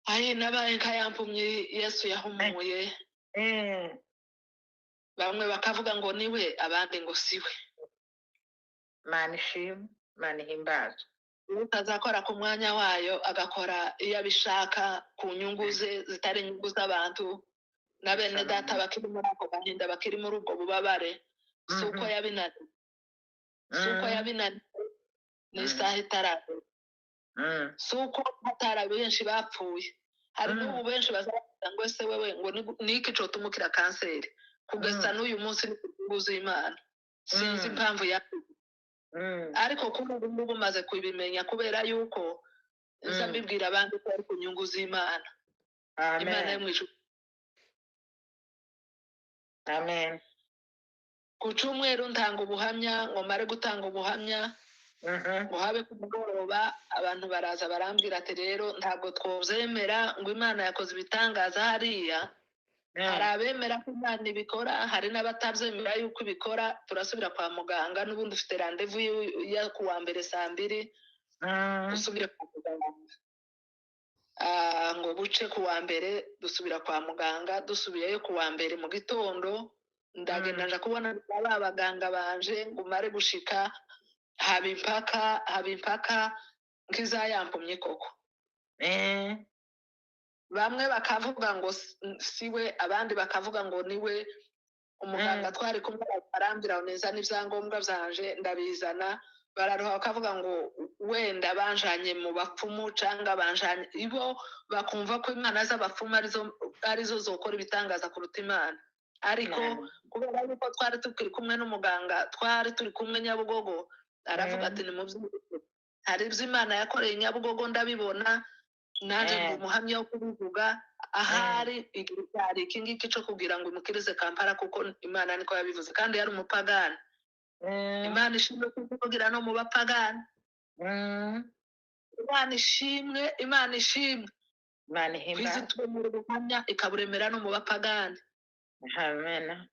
Ayi, nabaye nkayampumyi Yesu yahumuye. Bamwe bakavuga ngo niwe, abandi ngo siwe. Imana ishimwe, Imana ihimbazwe. Utazakora ku mwanya wayo, agakora iyo abishaka ku nyungu ze zitari inyungu z'abantu na bene data bakiri muri ako gahinda, bakiri muri ubwo bubabare. Si uko yabinaniwe, si uko yabinaniwe, ni isaha itaragera. Si uko hatari benshi bapfuye, hari n'ubu benshi bazavuga ngo ese wewe ngo ni iki cotumukira kanseri kugeza n'uyu munsi? Ni ku nyungu z'Imana, sinzi impamvu ya, ariko kuri ubu ngubu maze kubimenya, kubera yuko nza mbibwira abandi ko ari ku nyungu z'Imana, Imana yo Amen. mu ijuru. Amen. Ku cyumweru ntanga ubuhamya. Ngo mare gutanga ubuhamya, ngo habe ku mugoroba, abantu baraza barambwira ati rero ntabwo twobyemera ngo Imana yakoze ibitangaza hariya. Hari abemera ko Imana ibikora, hari n'abatabyemera yuko ibikora. Turasubira kwa muganga, n'ubundi ufite randevu ya ku wa mbere saa 2, usubire kwa muganga. Ngo buce ku wa mbere dusubira kwa muganga. Dusubiyeyo ku wa mbere mu gitondo, ndagenda, nja kubona ba baganga banje. Ngo mare gushika, haba impaka, haba impaka nk'izayampumye koko. Bamwe bakavuga ngo siwe, abandi bakavuga ngo niwe. Umuganga twari kumwe arambwira ngo neza n'ibyangombwa byanje, ndabizana. Bararuha bakavuga ngo wenda banjanye mu bapfumu, cyangwa banjanye ibo, bakumva ko imana z'abapfumu arizo zokora ibitangaza kuruta Imana. Ariko kubera yuko twari tukiri kumwe n'umuganga, twari turi kumwe Nyabugogo, aravuga ati ni mu by'ukuri hari ibyo Imana yakoreye Nyabugogo, ndabibona. Nanjye ndi umuhamya wo kubivuga. Ahari igihe cyari iki ngiki cyo kugira ngo imukirize Kampala, kuko Imana niko yabivuze, kandi yari umupagani. Imana ishimwe kuvugira no mu bapagani. Imana ishimwe, Imana ishimwe. Imana ihimbaze. Kwizitumura ubuhamya ikaburemera no mu bapagani. Amen.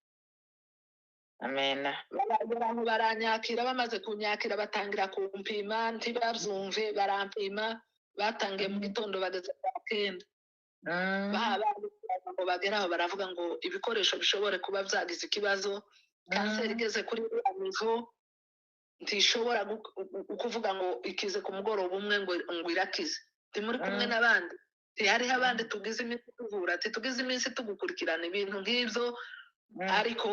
Amen. Baragera aho baranyakira, bamaze kunyakira batangira kumpima, ntibabyumve, barampima. Batangiye mu gitondo bageze saa 9. Ngo bagere aho baravuga ngo ibikoresho bishobore kuba byagize ikibazo. Kanseri igeze kuri iriya nivo ntishobora kuvuga ngo ikize ku mugoroba umwe ngo irakize. Ntimuri kumwe n'abandi, ntihariho abandi tugize iminsi tuvura, tugize iminsi tugukurikirana ibintu nk'ibyo, ariko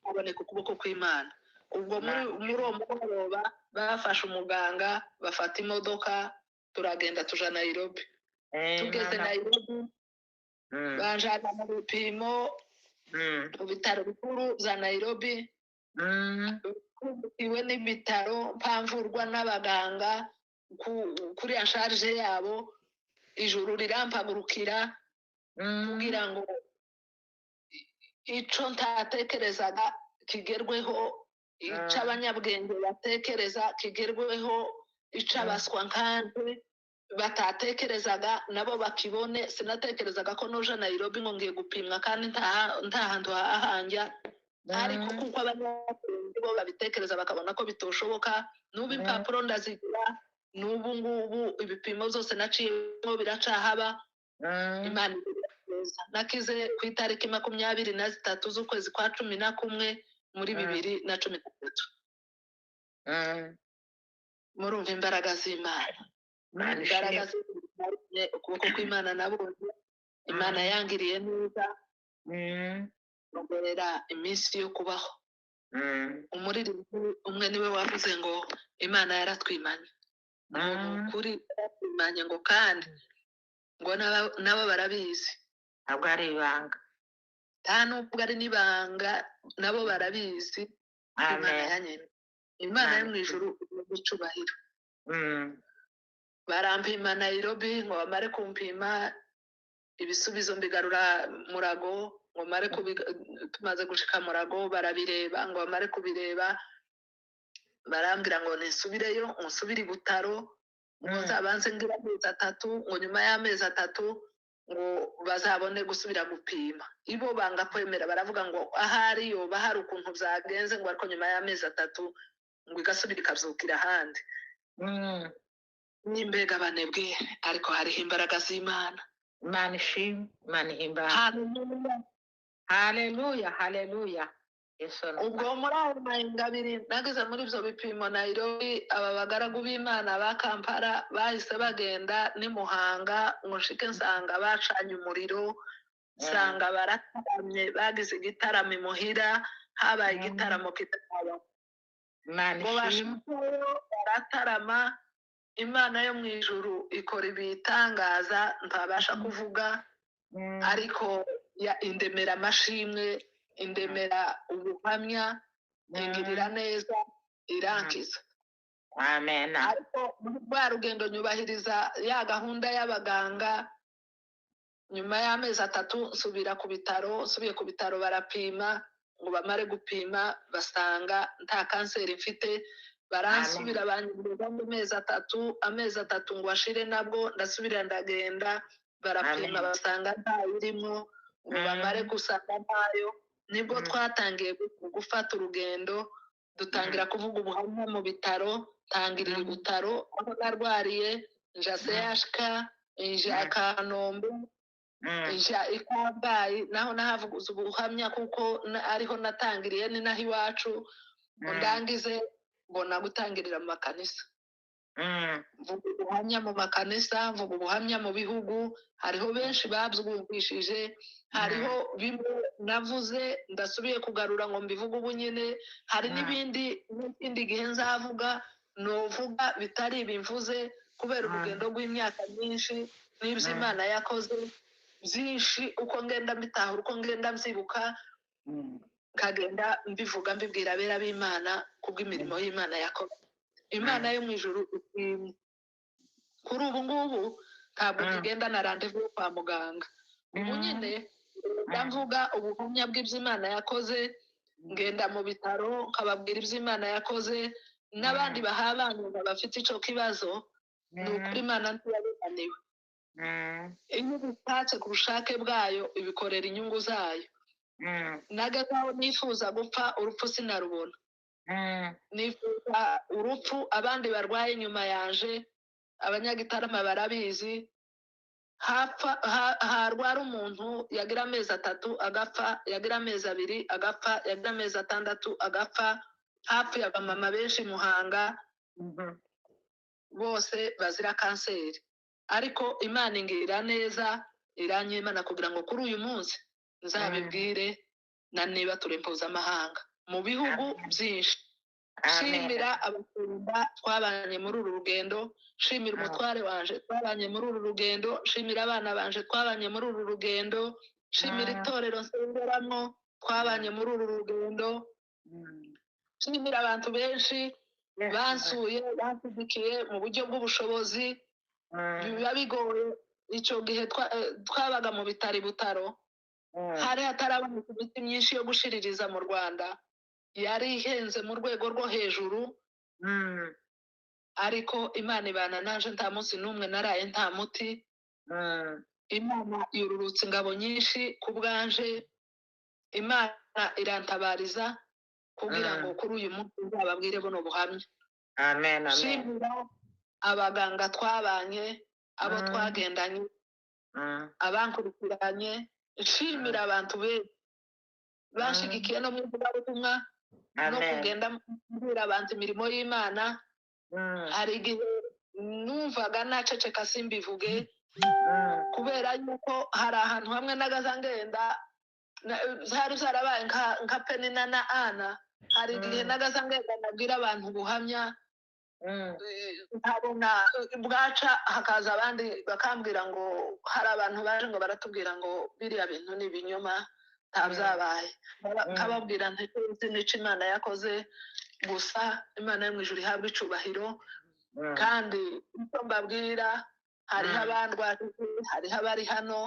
haboneka ukuboko kw'Imana. Ubwo muri uwo mugoroba bafashe umuganga, bafata imodoka, turagenda tuja Nairobi. Tugeze Nairobi banjana mu bipimo mu bitaro bikuru bya Nairobi, iwe n'ibitaro mpamvurwa n'abaganga kuri ya sharje yabo. Ijuru rirampagurukira kugira ngo ico ntatekerezaga kigerweho, ico abanyabwenge batekereza kigerweho, ico abaswa nkanje batatekerezaga nabo bakibone. Sinatekerezaga ko noja Nairobi ngo ngiye gupimwa kandi nta hantu hahanja, ariko kuko abanyabwenge bo babitekereza bakabona ko bitoshoboka. N'ubu impapuro ndazigira, n'ubu ngubu ibipimo byose naciyemo biracahaba. Imana neza. Nakize ku itariki 23 z'ukwezi kwa 11 muri 2013. Murumva imbaraga z'Imana. Imbaraga z'Imana, ukuboko kw'Imana nabonye. Imana yangiriye neza, nongerera iminsi yo kubaho. Umuririmbyi umwe niwe wavuze ngo Imana yaratwimanye. Kuri yaratwimanye, ngo kandi ngo nabo barabizi. Ntabwo ari ibanga. Nta nubwo ari n'ibanga, nabo barabizi. Imana yanyene, Imana yo mu ijuru icubahiro. Barampima Nairobi, ngo bamare kumpima ibisubizo mbigarura Murago, ngo mare tumaze gushika Murago barabireba, ngo bamare kubireba barambwira ngo nisubireyo, ngo nsubire i Butaro, ngo nzabanze ngira amezi 3, ngo nyuma y'amezi 3 ngo bazabone gusubira gupima. Ibo banga kwemera, baravuga ngo ahari yoba hari ukuntu byagenze, ngo ariko nyuma y'amezi 3 ngo igasubira ikabyukira ahandi. N'imbega banebwe, ariko hariho imbaraga z'Imana. Imana ishimwe, Imana ihimbaze. Haleluya, haleluya. Ubwo muri ayo mahinga abiri nageze muri ibyo bipimo Nairobi, aba bagaragu b'Imana ba Kampala bahise bagenda ni Muhanga, ngo nshike nsanga bacanye umuriro, nsanga barataramye, bagize igitaramo imuhira, habaye igitaramo kitaba. Ngo bashikeyo baratarama, Imana yo mu ijuru ikora ibitangaza ntabasha kuvuga, ariko indemera amashimwe, indemera ubuhamya, ingirira neza, irankiza. Amen. Ariko muri rwa rugendo nyubahiriza ya gahunda y'abaganga. Nyuma y'amezi 3 nsubira ku bitaro, nsubiye ku bitaro barapima, ngo bamare gupima basanga nta kanseri mfite. Baransubira banyumva mu mezi 3, amezi 3 ngo ashire, nabwo ndasubira ndagenda, barapima basanga ntayirimo, ngo bamare gusanga ntayo. Nibwo twatangiye gufata urugendo, dutangira kuvuga ubuhamya mu bitaro, tangirira ibutaro aho narwariye, nja CHK, nja Kanombe, nja i Kabgayi, naho nahavuze ubuhamya kuko ariho natangiriye, ni naho iwacu. Ndangize mbona gutangirira mu makanisa, mvuga ubuhamya mu makanisa, mvuga ubuhamya mu bihugu. Hariho benshi babyumvishije, hariho bimwe navuze ndasubiye kugarura ngo mbivuge ubu nyine, hari n'ibindi n'ikindi gihe nzavuga novuga bitari ibimvuze, kubera urugendo rw'imyaka myinshi n'ibyo Imana yakoze byinshi, uko ngenda mbitahura, uko ngenda mbyibuka, nkagenda mbivuga mbibwira abera b'Imana kubw'imirimo y'Imana yakoze. Imana yo mu ijuru kuri ubu ngubu Ntabwo nkigenda na randevu yo kwa muganga. Ubu nyine ndavuga ubuhamya bw'ibyo Imana yakoze, ngenda mu bitaro nkababwira ibyo Imana yakoze, n'abandi bahabana bafite icyo kibazo. Ni ukuri Imana ntiyabibaniwe. Iyo ibitatse ku bushake bwayo, ibikorera inyungu zayo. Nageze aho nifuza gupfa, urupfu sinarubona. Nifuza urupfu abandi barwaye inyuma yanje, Abanyagitarama barabizi. Harwara umuntu, yagira amezi 3 agapfa, yagira amezi 2 agapfa, yagira amezi 6 agapfa. Hapfuye abamama benshi Muhanga, bose bazira kanseri. Ariko Imana ingirira neza, iranyimana kugira ngo kuri uyu munsi nzabibwire na niba turi mpuzamahanga mu bihugu byinshi. Nshimira abashumba twabanye muri uru rugendo, nshimira umutware wanje twabanye muri uru rugendo, nshimira abana banje twabanye muri uru rugendo, nshimira itorero nsengeramo twabanye muri uru rugendo, nshimira abantu benshi bansuye, banshyigikiye mu buryo bw'ubushobozi. Biba bigoye. Icyo gihe twabaga mu bitaro i Butaro, hari hataraboneka imiti myinshi yo gushiririza mu Rwanda, yari ihenze mu rwego rwo hejuru. Ariko Imana ibana naje, nta munsi n'umwe naraye nta muti. Imana yururutse ingabo nyinshi ku bwanje, Imana irantabariza kugira ngo kuri uyu munsi nzababwire buno buhamya. Amen, amen. Nshimira abaganga twabanye, abo twagendanye, abankurikiranye, nshimira abantu benshi banshigikiye no mu ivugabutumwa no kugenda mbwira abantu imirimo y'Imana. Hari igihe numvaga naceceka simbivuge, kubera yuko hari ahantu hamwe nagaza ngenda, zari zarabaye nka Penina na Ana. Hari igihe nagaza ngenda nabwira abantu ubuhamya, nkabona bwaca hakaza abandi bakambwira ngo hari abantu baje ngo baratubwira ngo biriya bintu ni ibinyoma, nta byabaye. Nkababwira nti nzi n'icyo Imana yakoze, gusa Imana yo mu ijuru ihabwe icubahiro. Kandi icyo mbabwira, hariho abandwajije, hariho abari hano,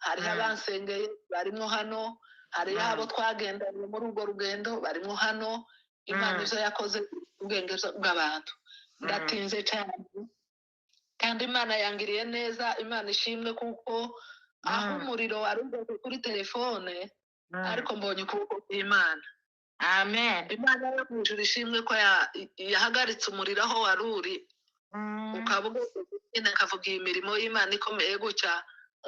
hariho abansengeye barimo hano, hariho abo twagendanye muri urwo rugendo barimo hano. Imana ibyo yakoze ubwenge bw'abantu. Ndatinze cyane, kandi Imana yangiriye neza. Imana ishimwe, kuko aho umuriro wari ugeze kuri telefone, ariko mbonye ukuboko kw'Imana. Amen. Imana yo mu ijuru ishimwe ko yahagaritse umuriro aho wari uri, ukaba ugeze nyine akavuga iyi mirimo y'Imana ikomeye gutya,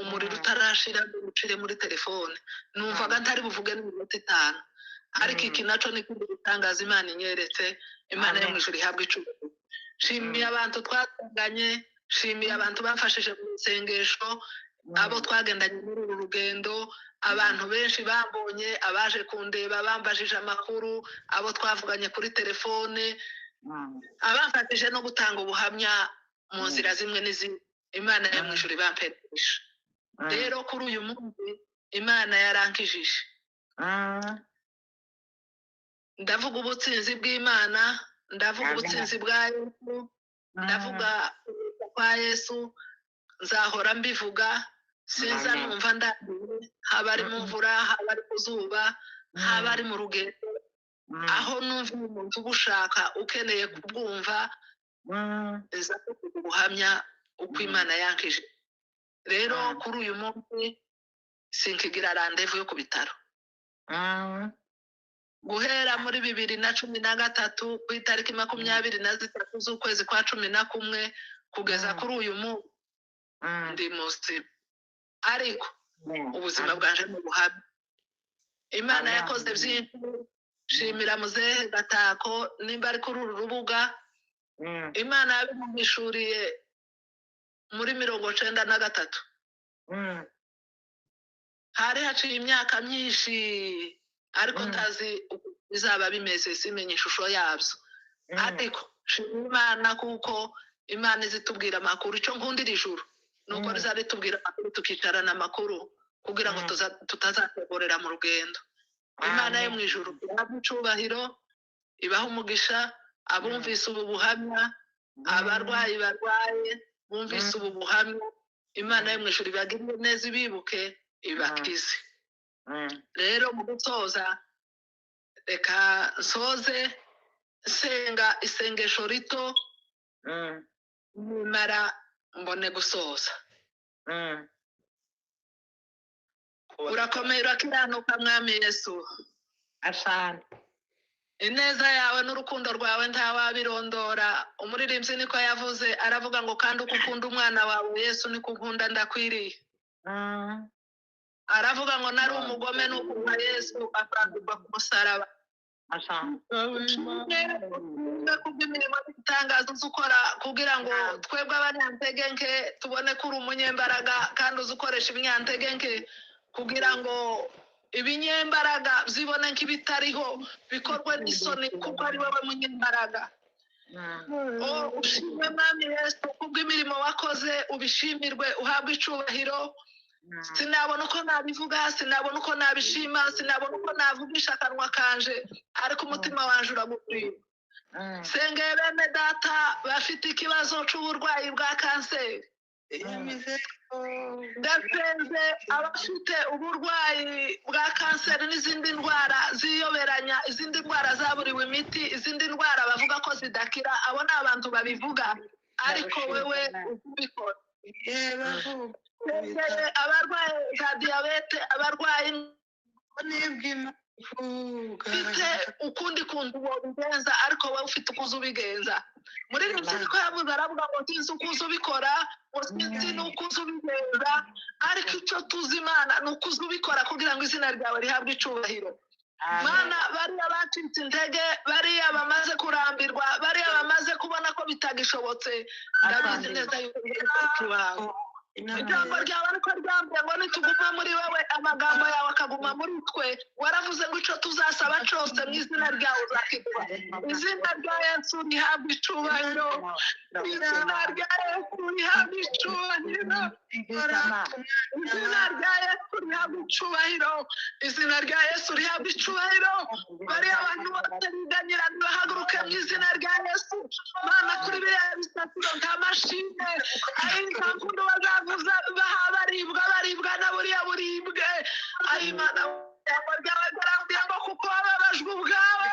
umuriro utarashira ngo ucire muri telefone. Numvaga ntari buvuge n'iminota 5, ariko iki naco ni ikindi gitangaza Imana inyeretse. Imana yo mu ijuru ihabwe icubahiro. Nshimiye abantu twatanganye, nshimiye abantu bamfashije mu isengesho, abo twagendanye muri uru rugendo, abantu benshi bambonye, abaje kundeba bambajije amakuru, abo twavuganye kuri telefone, abamfashije no gutanga ubuhamya mu nzira zimwe n'izindi. Imana yo mu ijuru ibamperesha. Rero kuri uyu munsi Imana yarankijije. Ndavuga ubutsinzi bw'Imana, ndavuga ubutsinzi bwa Yesu, ndavuga kwa Yesu, nzahora mbivuga, sinza numva ndambiwe, haba ari mu mvura, haba ari ku zuba, haba ari mu rugendo, aho numva umuntu ubushaka ukeneye kubwumva, nza kuvuga ubuhamya uko Imana yankije. Rero kuri uyu munsi sinkigira randevu yo ku bitaro. Guhera muri 2013 ku itariki 23 z'ukwezi kwa 11 kugeza kuri uyu munsi ndi muzima, ariko ubuzima bwanje ni ubuhamya. Imana yakoze byinshi. Nshimira muzehe Gatako nimba ari kuri uru rubuga. Imana yabimuhishuriye muri 93. Hari haciye imyaka myinshi, ariko ntazi uko bizaba bimeze, simenye ishusho yabyo. Ariko nshimira Imana kuko Imana izitubwira amakuru. Icyo nkundira ijuru nuko rizabitubwira amakuru, tukicarana amakuru kugira ngo tutazategorera mu rugendo. Imana yo mu ijuru ihabwe icubahiro, ibahe umugisha abumvise ubu buhamya, abarwayi barwaye bumvise ubu buhamya. Imana yo mu ijuru ibagirire neza, ibibuke, ibakize. Rero mu gusoza, reka nsoze nsenga isengesho rito, nimara mbone gusoza. Urakomeye, urakiranuka, Mwami Yesu. Asante. Ineza yawe n'urukundo rwawe ntawabirondora. Umuririmbyi niko yavuze, aravuga ngo kandi uko ukunda umwana wawe Yesu niko ukunda ndakwiriye. Aravuga ngo nari umugome nukumva Yesu akandurwa ku musaraba. Asante. Ushimwe kubw'imirimo n'ibitangaza uzi ukora kugira ngo twebwe abanyantege nke tubone ko uri umunyembaraga, kandi uzi ukoresha ibinyantege nke kugira ngo ibinyembaraga byibone nk'ibitariho, bikorwe n'isoni, kuko ari wowe munyembaraga. Oh, ushimwe Mwami Yesu kubw'imirimo wakoze, ubishimirwe, uhabwe icubahiro. Sinabona uko nabivuga, sinabona uko nabishima, sinabona uko navugisha akanwa kanje, ariko umutima wanje uragushima. Sengeye bene data bafite ikibazo c'uburwayi bwa kanseri. Ndasenze abafite uburwayi bwa kanseri n'izindi ndwara ziyoberanya, izindi ndwara zaburiwe imiti, izindi ndwara bavuga ko zidakira. Abo ni abantu babivuga, ariko wewe ubikora. Sengeye abarwaye za diyabete, abarwaye ufite ukundi kuntu wobigenza, ariko wowe ufite uko uzi ubigenza. Muri iri ko yavuze, aravuga ngo sinzi uko uzi ubikora, ngo sinzi n'uko uzi ubigenza, ariko icyo tuzi Imana ni uko uzi ubikora kugira ngo izina ryawe rihabwe icubahiro. Mana, bariya bacitse intege, bariya bamaze kurambirwa, bariya bamaze kubona ko bitagishobotse, ndabizi neza yuko iwawe ijambo ryawe ariko ryambwiye ngo nituguma muri wowe, amagambo yawe akaguma muri twe, waravuze ngo ico tuzasaba cose mu izina ryawe uzakiguha. Izina rya Yesu rihabwe icubahiro, izina rya Yesu rihabwe icubahiro, izina rya Yesu rihabwe icubahiro, izina rya Yesu rihabwe icubahiro. Bariya bantu bose biganyira nibahaguruke mu izina rya Yesu. Mana, kuri biriya bisatiro nta mashine ari, nta mpundu bazavuza, baha baribwa, baribwa na buriya buribwe. Ari Imana, ijambo ryawe ryarambwiye ngo kuko wababajwe ubwawe,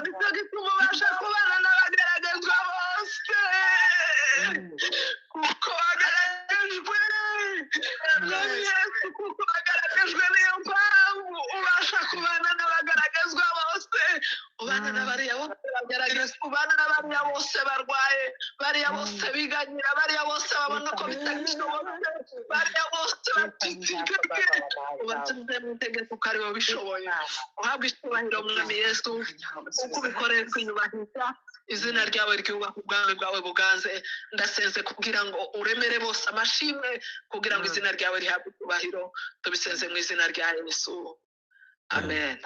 nicyo gituma ubasha kubana n'abageragezwa bose, kuko wagaragajwe Mwami Yesu, kuko wagaragajwe, niyo mpamvu ubasha kubana n'abagaragazwa bose, ubana n'abariya bose bageragezwa, ubana n'abariya bose barwaye, bariya bose biganyira, bariya bose babona ko bitagishobotse, bariya bose bacitse intege, ubasubize mu intege kuko ari wowe ubishoboye. Uhabwe icyubahiro Mwami Yesu, uko ubikoreye kwiyubahisha, izina ryawe ryubahwe, ubwami bwawe buganze. Ndasenze kugira ngo uremere bose amashimwe, kugira ngo izina ryawe rihabwe icyubahiro. Tubisenze mu izina rya Yesu, amen.